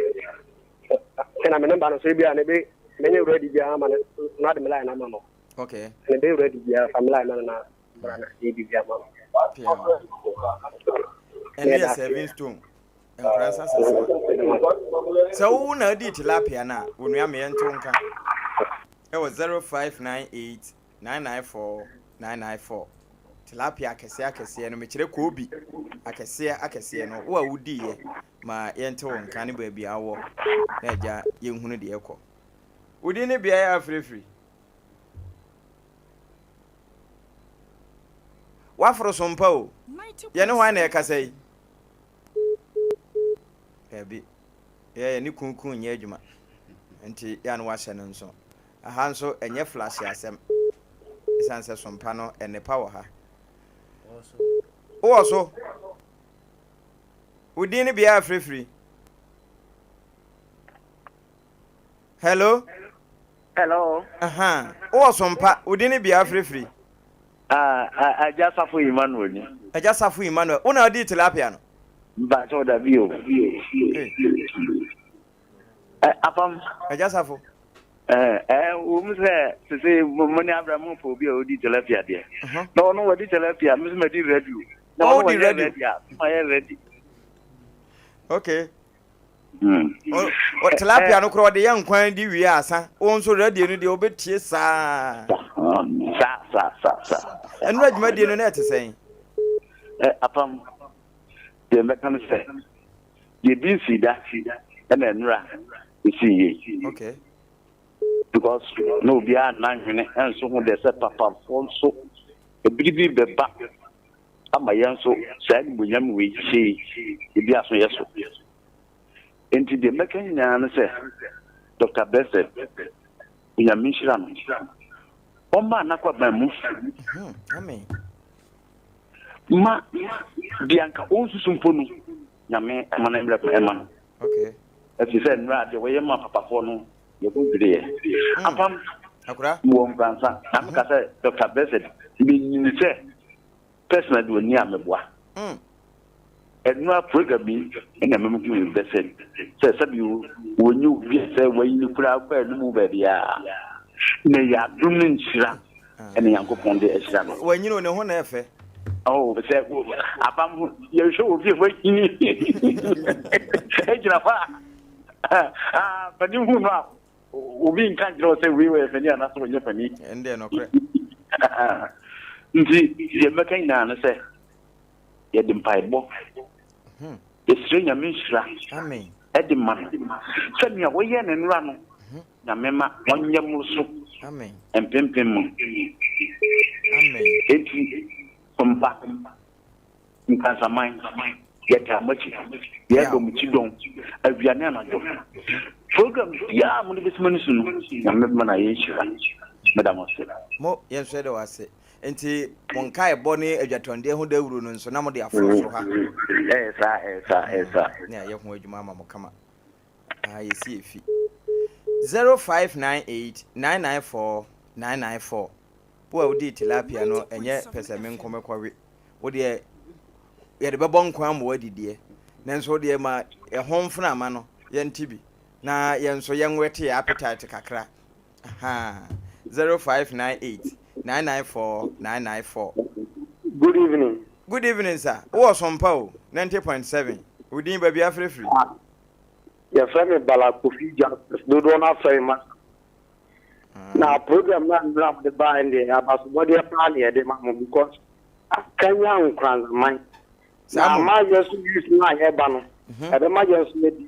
Ɛna me namba no so ebi a ne bɛ mɛnyɛ ready biara ama no na ɔde me line ama no. Okay. Ne bɛ ready biara fa me line ma no na mmra na yɛ biribi ama no. Ɛno yɛ seven stone. Nkora nsa sese. Sɛ wo na adi tilapia no a, onua meɛ nto nka. Ɛwɔ 0598 994 994 Tilapia akɛseɛ akɛseɛ no, mekyerɛ koobi akɛseɛ akɛseɛ no, wo a wodiiɛ ma yɛnte wo nka ne baabi a wowɔ na agya yɛnhunu deɛ ɛkɔ. Wo din ne beaeɛ a afirafiri. Waforo so mpa o. Yɛne hwan na ɛkasa yi? Daabi. Yɛ yɛne kunkun nyɛ adwuma. Nti yɛ a na wahyɛ no nso. Aha nso ɛnyɛ flashy asɛm. Esiane sɛ sompa no nnepa wɔ ha. Wowɔ so? Wo din ne bea a frɛfiri? Hello? Hello. Aha. Wowɔ sompa? Wo din ne bea a frɛfiri? Ah, Agya Safo Emmanuel ni. Agya Safo Emmanuel. Wo na wodii tilapia no? Mpakyɛw dabi o. Hey. Eh, apam. Agya Safo. Eh, eh, wɔ mu sɛ sese mo ne abira mo pɛ obi a odi tilapia deɛ. Na ɔno wadi tilapia, mi nso ma di radio. Na ɔno wɔyɛ ready a, ma yɛ ready. Okay. O tilapia no koraa ɔde yɛ nkwan di wie asa. Wo nso radio no deɛ wobɛtie saa. Saa saa saa saa. Ɛno adwumadie no na ɛte sɛn? Eh, apam. Deɛ mɛka no sɛ. Deɛ bi nsii da ɛna nnura esii yie. Okay. Because na obiara nna nwene nso ho deɛ sɛ papafoɔ nso ebiri bi bɛba ama yɛn nso saa animuonyam wei sei ebi aso yɛ so. Nti deɛ mɛka nyinaa ne sɛ Dr. Blessed. Onyame nhyira no. Ɔmma n'akwaban mu. Ma deɛ anka ɔnsusu mpo no, Nyame ma no mmerɛ kwan ma no. Ɛfiri sɛ nnora deɛ wɔyɛ ma papafoɔ no, yɛho dwiriɛ. Apam, mewɔ Nkoransa, na meka sɛ Doctor Blessed, menyini sɛ Personal de ɔni a meboa. Ɛno a program yi na mɛmu hu bɛ sɛ sɛ sɛbi wɔnyi obi a sɛ wayi ne kura kɔ anim baabiara na ɛyɛ adom ne nhyira ɛna Nyankopɔn de ahyira no. Wanyini ne ho na ɛfɛ. Oh, sɛ abam ho yɛhwɛ wɔ fie wanyini egyina hɔ a ah, panin hu no a Obi nka nkyerɛ wo sɛ wei ɔyɛ panin anaasɛ ɔnyɛ panin. Ɛndeɛ nokorɛ. Nti deɛ mɛka nyinaa ne sɛ yɛde mpaebɔ hmm. yɛsrɛ Nyame nhyira ɛde ma no sɛ nea wɔyɛ ne nnora no hmm. Nyame ma ɔnyɛ mmoro so mpempem mu. Enti mpa Nkansaman, yɛtaa mo akyi, yɛdɔ mo kyidɔn awia ne anadwo. Program biara a mode bɛsi m'ani so no, Nyame bɛma no ayɛ nhyira. Meda mo ase. Mo, yɛn nso yɛda wo ase. Nti mo nkaebɔ ne adwatɔndeɛ ho dawuro no nso na mode aforo soro ha. Ɛyɛ saa, ɛyɛ saa, ɛyɛ saa. Ne ayɛ ho adwuma ama mo kama. Ah, yɛsi efi. 0598 994 994. Wo a wodii tilapia no, ɛnyɛ pɛsɛmenko mekɔwe. Wo deɛ yɛde bɛbɔ nkwa ama woadidiɛ nanso wo deɛ ma ɛho mframa no yɛnte bi na yɛn nso yɛnwɛte yɛ appetite kakra. Ahaa 0598 994 994. Good evening. Good evening sir. Wowɔ Sompa o, 90.7. Wo din baabi afrɛfiri? Ah, yɛfrɛ me Bala Kofi Justice, dodoɔ no afrɛ me Masa. Na program no a nnora mode baeɛ no deɛ abasobɔdeɛ paa na yɛde ma mo because akanya nkoranzaman na ama yɛn nso youth no a yɛreba no mhm. ɛbɛma yɛn nso yɛde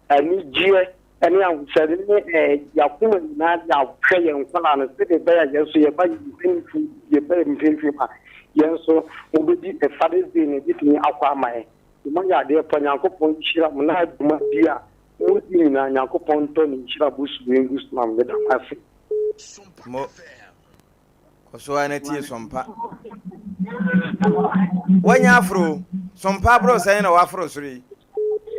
anigyeɛ ne ahosɛde ne eh, yɛakoma nyinaa de ahwɛ yɛn nkwadaa no sɛdeɛ ɛbɛyɛ a yɛn nso yɛba yɛn mpanimfoɔ yɛba yɛn mpanimfoɔ mu a yɛn nso wɔbɛdi Father's Day no ɛbɛtumi akɔ ama yɛn. Moayɛ adeɛ pa Nyankopɔn nhyira mo na adwuma bi a Mo di nyinaa Nyankopɔn ntɔ ne nhyira bosu ngu so ma mo meda mo ase. Mo kɔ so ara na tie Sompa. Wanya aforo Sompa aboro sɛn na waforo soro yi.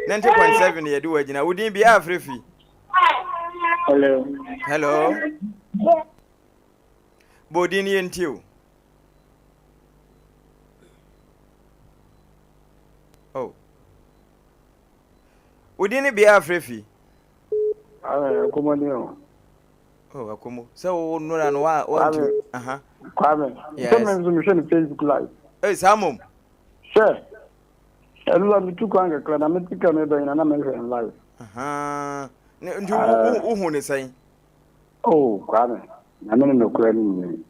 90.7 yɛde wɔ agyina. Wo din bia afrɛ fi. Hello. Hello. Bɔ din yɛ ntie o. Oh. Wo din ne bea afrɛ fi? Akomo ni o. Oh, Akomo. Sɛ wo nora no wa wa nti. Aha. Kwame. Yes. Sɛ me nso mehwɛ no Facebook live. Hey, saa mom. Hwɛ. Ɛno la metu kwan kakra na mete ka me bɛn na na mehwɛ no live. Aha. Nti wo wo hu ne sɛn? Oh, Kwame. Na me ne nokora no nyini.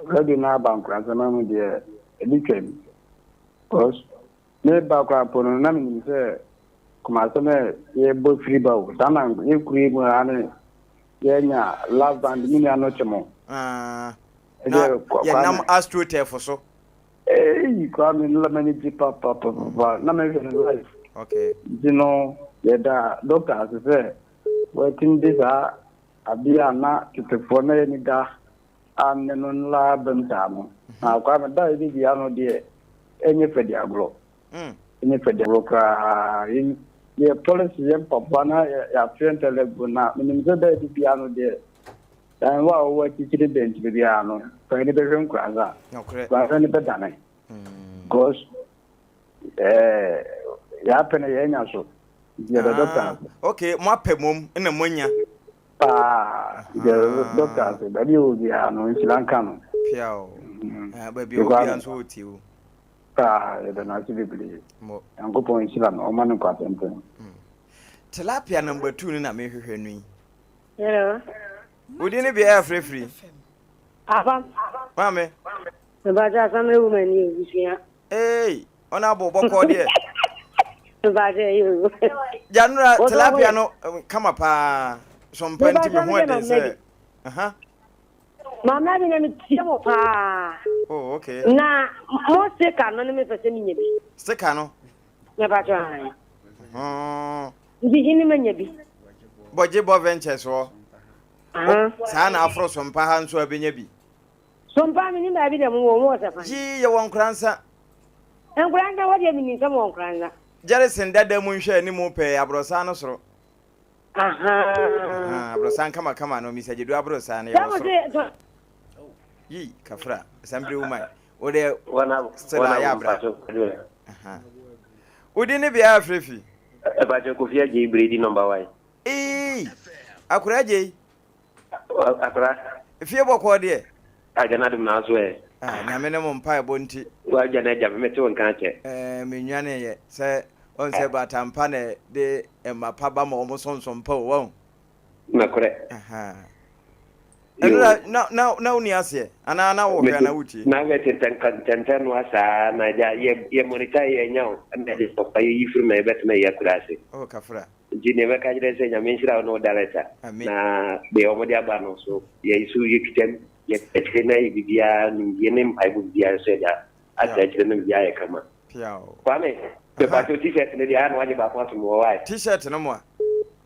Radio no aba nkoransɛm mu deɛ ebi twam. Because Me ba koraa mpo no, na menim sɛ Kumase no yɛbɔ firi ba o. Saa na yɛ kuro yi mu ha ne yɛnya love band me nua no te mo. Ah, na yɛnam astroturf so. Eyi Kwame no m'ani gye papapapa na mehwɛ no live. Okay. Nti no yɛda doctor ase sɛ watumi de saa adeɛ a na tetefoɔ na yɛni da a nnɛ no nla bam saa no. Na Kwame da a yɛbɛdua no deɛ ɛnyɛ fɛ di agorɔ. Ɛnyɛ fɛ di agorɔ koraa. Yɛn yɛ policy yɛ mpaboa na yɛafeɛ ntɛlɛ gu na menim sɛ da a yɛbɛdua no deɛ dan wo a wɔwɔ akyirikyiri bɛnkyiri biara no fa ani bɛhwɛ Nkoranza. Nkoranza ni bɛdane. Because ɛɛ yɛapɛ no yɛanya so. Nti yɛda dɔkta ase. Okay, moapɛ mmom na moanya. Paa, yɛda dɔkta ase. Baabi a ɔwɔ biara no, nhyira nka no. Pia o. Baabi a ɔwɔ biara nso ɔtie o. Paa, yɛda no ase bebree. Nyankopɔn nhyira no, ɔma no nkwa tenten. Tilapia number 2 no na mehwehwɛ no yi. Hello. Wodi ne bea afrɛ firi. Papa. Maame. Mebakyɛ asɛm ewu m'ani ebusua. Ee, ɔna abɔ bɔkɔɔ deɛ. Mebakyɛ yi o. Gyanora tilapia no kama paa. Sɔmpa nti me ho ɛden sɛ. Aha. Maame adi na me tie mo paa. Oh, okay. Na mo sika no ne me pɛ sɛ menya bi. Sika no. Mebakyɛ ayi. Nti hene manya bi. Bɔgye bɔ ventures wɔ. Saa na aforo Sompa ha nso a bɛnya bi. Sompa menim baabi dɛ mowɔ, mowɔ sɛ fan? Yii, yɛwɔ Nkoransa. Nkoransa hɔ deɛ menim sɛ mowɔ Nkoransa. Jerryson dada mu nhwɛ anim pɛɛ, aborɔsan no soro. Ahaa. Aborɔsan kamakama no, Mr. Gyedu aborɔsan no, yɛwɔ soro. Yii, kafra, sambere woman. Wo deɛ, still ayɛ abra. Wodi ne bea afrɛ fi. Ɛbàjẹ́ Kofi Adjei Brady number one. Eii! Akora Adjei. Akora. Efie bɔkɔɔ deɛ. Agya n'adom na aso ɛ. Ah, nyame ne mo mpaebɔ nti. W'agya n'agya me mete wo nka akyɛ. Ɛɛ, me nwane yɛ sɛ ɔn sɛ batampa na de mma pa ba ma wɔn sonsom pa o, wahu. Nokorɛ. Ahaa. Ɛno na na na wonni aseɛ anaa na wohwɛ anaa wotie? Na hwɛ ntɛntɛn noa saa na agya yɛ yɛ monitor yɛ nya o ɛna yɛde papa yɛ yi firi na yɛbɛtena yɛ akura ase. Oh kafra. Nti nea mɛka kyerɛ sɛ Nyame nhyira wo ne wo director na deɛ wɔn de aba no so yɛ so yɛ twitwam yɛ akyire na yɛ biribiara nimdie ne mpaebɔ biribiara nso yɛde atra akyire na biribiara yɛ kama. Kwame, mepakyɛw t-shirt no deɛ ayɛ na wagye baako ato mu wɔ wae. T-shirt no moa?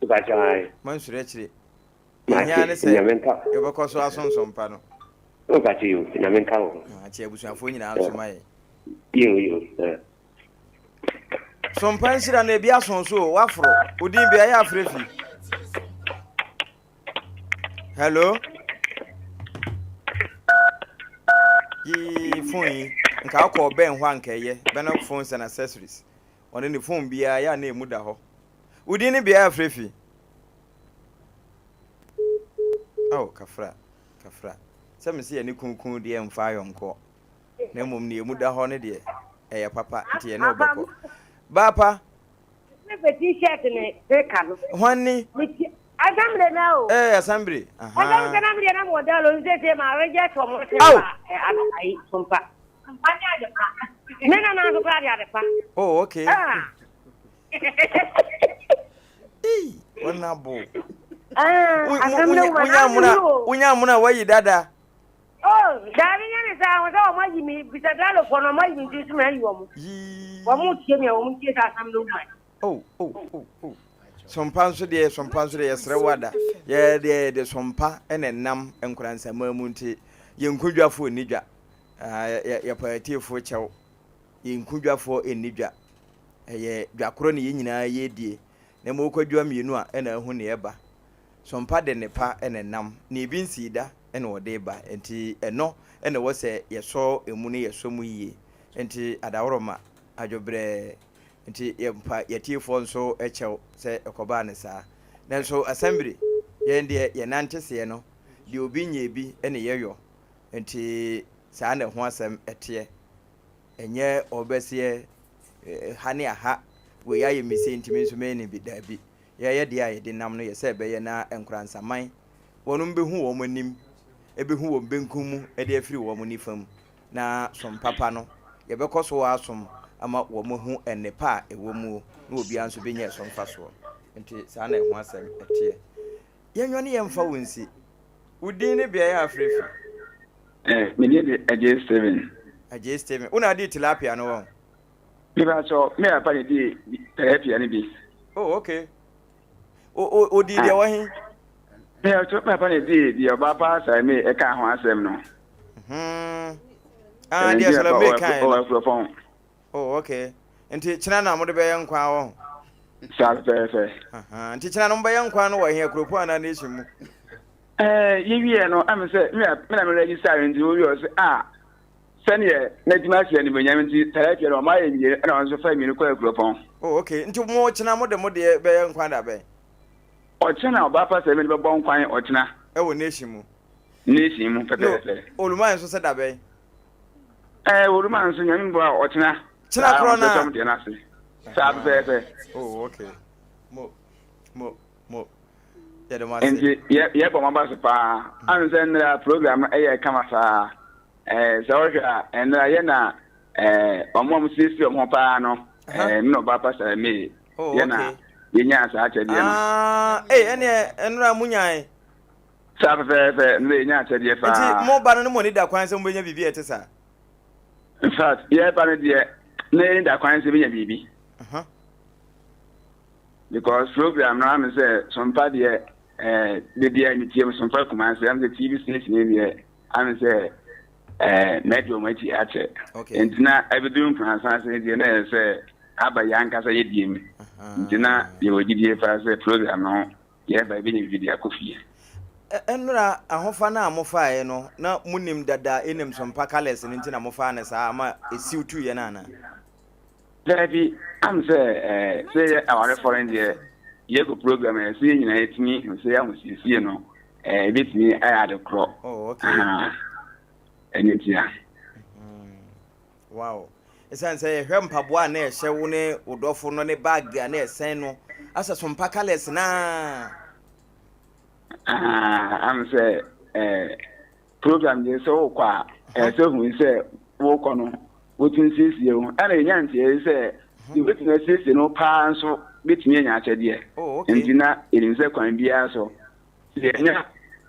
Mepakyɛw ae. Mansuro akyire. Ehia ne sɛ yɛbɛkɔ so asonsom pa no. Mepakyɛw yo, Nyame nka wo ho. Akyɛ abusuafoɔ nyinaa nso ma yɛn. Yo yo. Sompa nhyira no ebi aso so o, waforo. Wo din bea yɛ afrɛ fi. Hello. Yii phone yi nka wokɔ bɛn hɔ a nka ɛyɛ Benok phones and accessories. Ɔne ne phone biara yɛ a na emu da hɔ. Wo din ne bea yɛ afrɛ fi. Oh, kafra, kafra. Sɛ me se yɛ ne kunkun deɛ mfa ayɔnkoɔ. Na mmom nea emu da hɔ no deɛ, ɛyɛ papa, nti yɛne wo bɛkɔ. Baapa. Mepɛ t-shirt ne sika no. Hwan ni? Asambire na o. Ee, asambire. Asambire na mi deɛ na mo da lo nse se ma reject wɔn se ma ayi sompa. Sompa ne ade pa. Ne nana nso kora de ade pa. Oh, okay. Ah. Ei, wɔn abo. Ah, asambire woman. Wonya amuna wayi dada. Oh, daabi nyɛ ne saa, ho sɛ wɔn ayi me, bisa Dalofoɔ no, wɔn ayi me nti nso mayi wɔn. Wɔn tie me a, wɔn tie saa asɛm no woman. Oh, oh, oh, oh. Sompa nso deɛ, sompa nso deɛ, yɛsrɛ wo ada. Yɛ deɛ yɛde sompa na ɛnam nkoransamaa mu nti, yɛnku dwafoɔ nni dwa. Ah, yɛpa atiefoɔ kyɛw. Yɛnku dwafoɔ nni dwa. Ɛyɛ dwa korɔ ne yɛn nyinaa yɛdie. Na mmom wokɔ dwa mmienu a, ɛna ahu neɛ ɛba. Sompa de nnepa na ɛnam, nea ebi nsii da na ɔde reba, enti ɛno na ɛwɔ sɛ yɛsɔ emu na yɛsɔ mu yie. Enti adaworoma, adwobrɛɛ, nti yɛmpa yɛatiefoɔ nso kyɛw sɛ ɛkɔbaa no saa. Nanso Asɛmbire, yɛn deɛ yɛnante seɛ no, deɛ obi nyɛɛ bi na yɛyɔ, enti saa na ɛho asɛm teɛ. Ɛnyɛ ɔbɛseɛ ha ne aha, wei ayɛ me sei nti me nso mɛyɛ no bi, daabi. Yɛyɛ deɛ a yɛde nam no yɛ sɛ ɛbɛyɛ na nkoransaman wɔnom bɛhu wɔn anim, ɛbɛhu wɔn benkum mu de afiri wɔn nifa mu, na som papa no yɛbɛkɔ so asom ama wɔn ahu nnepa a ɛwɔ muo na obiara nso bɛnya ɛso mfasoɔ. Nti saa na ɛho asɛm ɛteɛ. Yɛnwɔ ne yɛmfa wo nsi. Wo din ne beaeɛ a afrɛ fi? Eh, me din de Adjei Stephen. Adjei Stephen. Wo na adi tilapia no wɔn? Me ba sɔ, me papa na di tilapia no bi. Oh, okay. O o o di deɛ wɔ he? Me me papa na di deɛ ɔba pa Salome ɛka ho asɛm no. Hmm. Ah, deɛ Salome kan. Ɔwɔ akurɔfɔn. Oh, okay. Nti kyena na mode bɛyɛ nkwan wɔ ho? Saa pɛpɛɛpɛ. Nti kyena no mobɛyɛ nkwan no wɔ he, akuropɔn anaa nation mu? Ɛɛ, yɛwieɛ no, ɛm sɛ me na me register nti wowie ɔsɛ a sɛdeɛ n'adwuma asi animuonyam nti tilapia no ɔma ayɛ mmienu ɛna ɔno nso fa mmienu kɔ akuropɔn. Oh, okay. Nti mo kyena mo de mo deɛ bɛyɛ nkwan da bɛn? Ɔkyena ɔbaa pa sɛ mede bɛbɔ nkwan ɔkyena. Ɛwɔ nation mu. Nation mu pɛpɛɛpɛ. No, Oluman nso sɛ da bɛn? Ɛɛ, Oluman nso nyame mboa ɔkyena. Kyena korɔ naa. Saa deɛ no ase. Saa pɛpɛɛpɛ. Oh, okay. Mo, mo, mo. Yɛde mo ase. Nti yɛ yɛbɔ mo aba so paa. Anu sɛ nnera program no ɛyɛ kama saa. Ɛɛ sɛ wohwɛ a nnera yɛ na ɛɛ wɔn a wɔsiesie wɔn ho paa no ɛɛ me na ɔbaa pastor May Oh, yɛ na okay. yɛnyaa saa akyɛdeɛ no. Ah, ei, ɛneɛ nnora mo nyae. Saa pɛpɛɛpɛ nnora yɛnyaa akyɛdeɛ paa. Nti mo ba no ne mo ani da kwan sɛ mobɛnya biribi a ɛte saa? In fact, yɛreba no deɛ na yɛni da kwan sɛ yɛbɛnya biribi. Uh-huh. Because program no ame sɛ sompa deɛ. Ɛɛ da biara metie mo Sompa Kumasi, ɛm sɛ TV station yi deɛ ame sɛ ɛɛ mɛdi wɔn akyi akyɛ. Okay. Nti na ɛbɛduru Nkoransa ase no deɛ na ɛyɛ sɛ aba yɛn ankasa yɛ die mu. Nti na yɛwɔ gyidie paa sɛ program no yɛba yɛbɛnya biribi de akɔ fie. Nnora ahofa no a mofaeɛ no na monim dada ɛnim Sompa colours no nti na mofaa no saa ama ɛsiw tuiɛ no anaa? Daabi, am sɛ eh, sɛ yɛ awarefo no deɛ yɛkɔ program a ɛsɛ yɛn nyinaa yɛtumi hu sɛ yɛ ahosiesie no eh, ebetumi ayɛ ade korɔ. Oh, okay. Ɛno ntia. Wow. Ɛsiane sɛ yɛhwɛ mpaboa a na ɛhyɛ wo ne wo dɔfo no ne bag a na ɛsɛn no asɛ sompa colours naa. Ah, am sɛ eh, Program deɛ sɛ wokɔ a, ɛyɛ sɛ hu sɛ wokɔ no wotumi siesie wo. Ɛna yɛnya nteɛ sɛ deɛ wobɛtumi asiesie no paa nso bɛtumi anya akyɛdeɛ. Oh, Nti na yɛnim sɛ kwan biara so sɛ yɛnya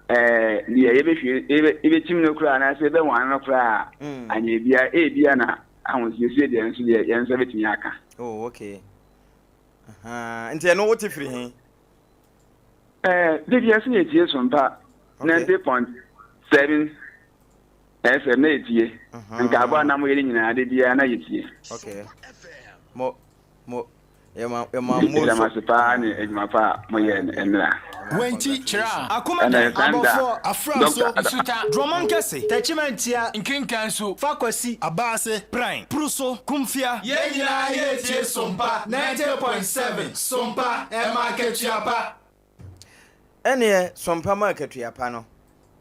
ɛɛ deɛ yɛbɛhwie yɛbɛkyim no koraa anaasɛ yɛbɛwane no koraa a, mm. anyɛ biara ebia na ahosiesie deɛ nso deɛ yɛn nsa bɛtumi aka. Oh, okay. Uh-huh. Nti ɛno wote firi he? Ɛɛ, da biara sɛ yɛtie Sompa 90.7 FM na yɛtie. Nkaabɔ a na moyɛ no nyinaa, da biara na yɛtie. Okay. Mo, mo, yɛma, yɛma mo Yɛda mo ase paa ne adwuma pa a moyɛ no nnera. Wɛnkyi, kyerɛ a. Ɛna Akomadan, yɛsan da Abɔfoɔ, Dɔkta Afranso, Ada. Nsuta, Drɔmankɛse, Tɛkyimantia, Nkenkanso, Fakwasi, Abaase, Pran, Pruso, Kumfia. Yɛn nyinaa yɛretie Sompa 90.7. Sompa, ɛma akatua pa. Ɛneɛ Sompa ma akatua pa no,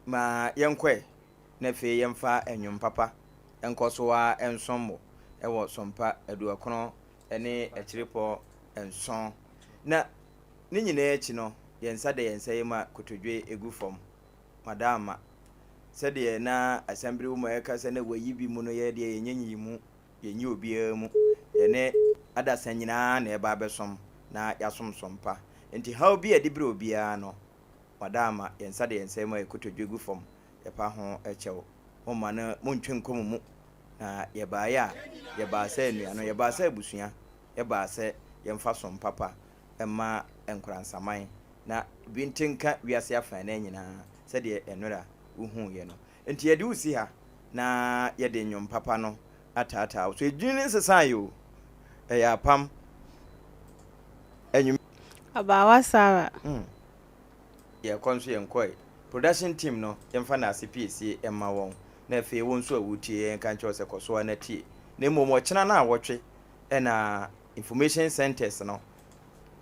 ma yɛnkɔ ɛ, na afei yɛmfa nnwom papa nkɔ so ara nsom mo wɔ Sompa aduɔkron ne akyirepɔ nson. Na ne nyinaa akyi no, yɛn nsa da yɛn nsa yam a kotodwe gu fam. Madaama, sɛdeɛ na asɛm bere wɔ mu a ɛka sɛ na wɔayi bi mu no, yɛ deɛ yɛnyɛ nyiyimu. Yɛnnye obiara mu. Yɛne adasa nyinaa na ɛreba abɛsom na yɛasom som pa. Enti haw bi a ɛde brɛ obiara no, wɔada ama yɛn nsa de yɛn nsa mu a yɛkotodwe gu fam, yɛpa ho kyɛw. Momma no montwe nkɔ mo mu. Na yɛbaeɛ a, yɛbaa sɛ anuanom, yɛbaa sɛ abusua, yɛbaa sɛ yɛmfa som papa mma nkoransaman na bi nte nka wiase afanan nyinaa sɛdeɛ nnora wohuuiɛ no. Enti yɛde wo si ha na yɛde nnwom papa no ataataa wo so. Edwini no nsesaeɛ o, ɛyɛ apam. Anwum. Abaawa Sarah. Mm. Yɛkɔ nso yɛnkɔe. Production team no, yɛmfa nnaase piesie mma wɔn. Na afei wo nso a woretie yɛn, yɛnka nkyerɛ wo sɛ kɔ so ara na tie. Na mmom ɔkyena naawɔtwe na information centres no,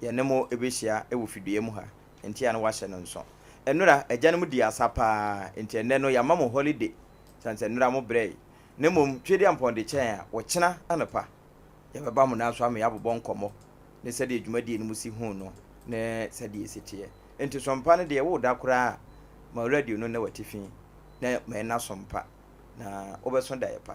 yɛne mo bɛhyia wɔ fidua mu ha. Enti a na woahyɛ no nso. Nnora, agyanom dii asa paa, enti ɛnnɛ no yɛama mo holiday, sane sɛ nnora mo brɛe. Na mmom Twedeampɔn de kyɛn a, ɔkyena anɔpa yɛbɛba mo nan so ama yɛabobɔ nkɔmmɔ ne sɛdeɛ dwumadie no mu si hu no ne sɛdeɛ ɛsi teɛ. Enti sompa no deɛ woreda koraa a, ma radio no nna w'atifi na ma ɛnna sompa, na wobɛso daeɛ pa.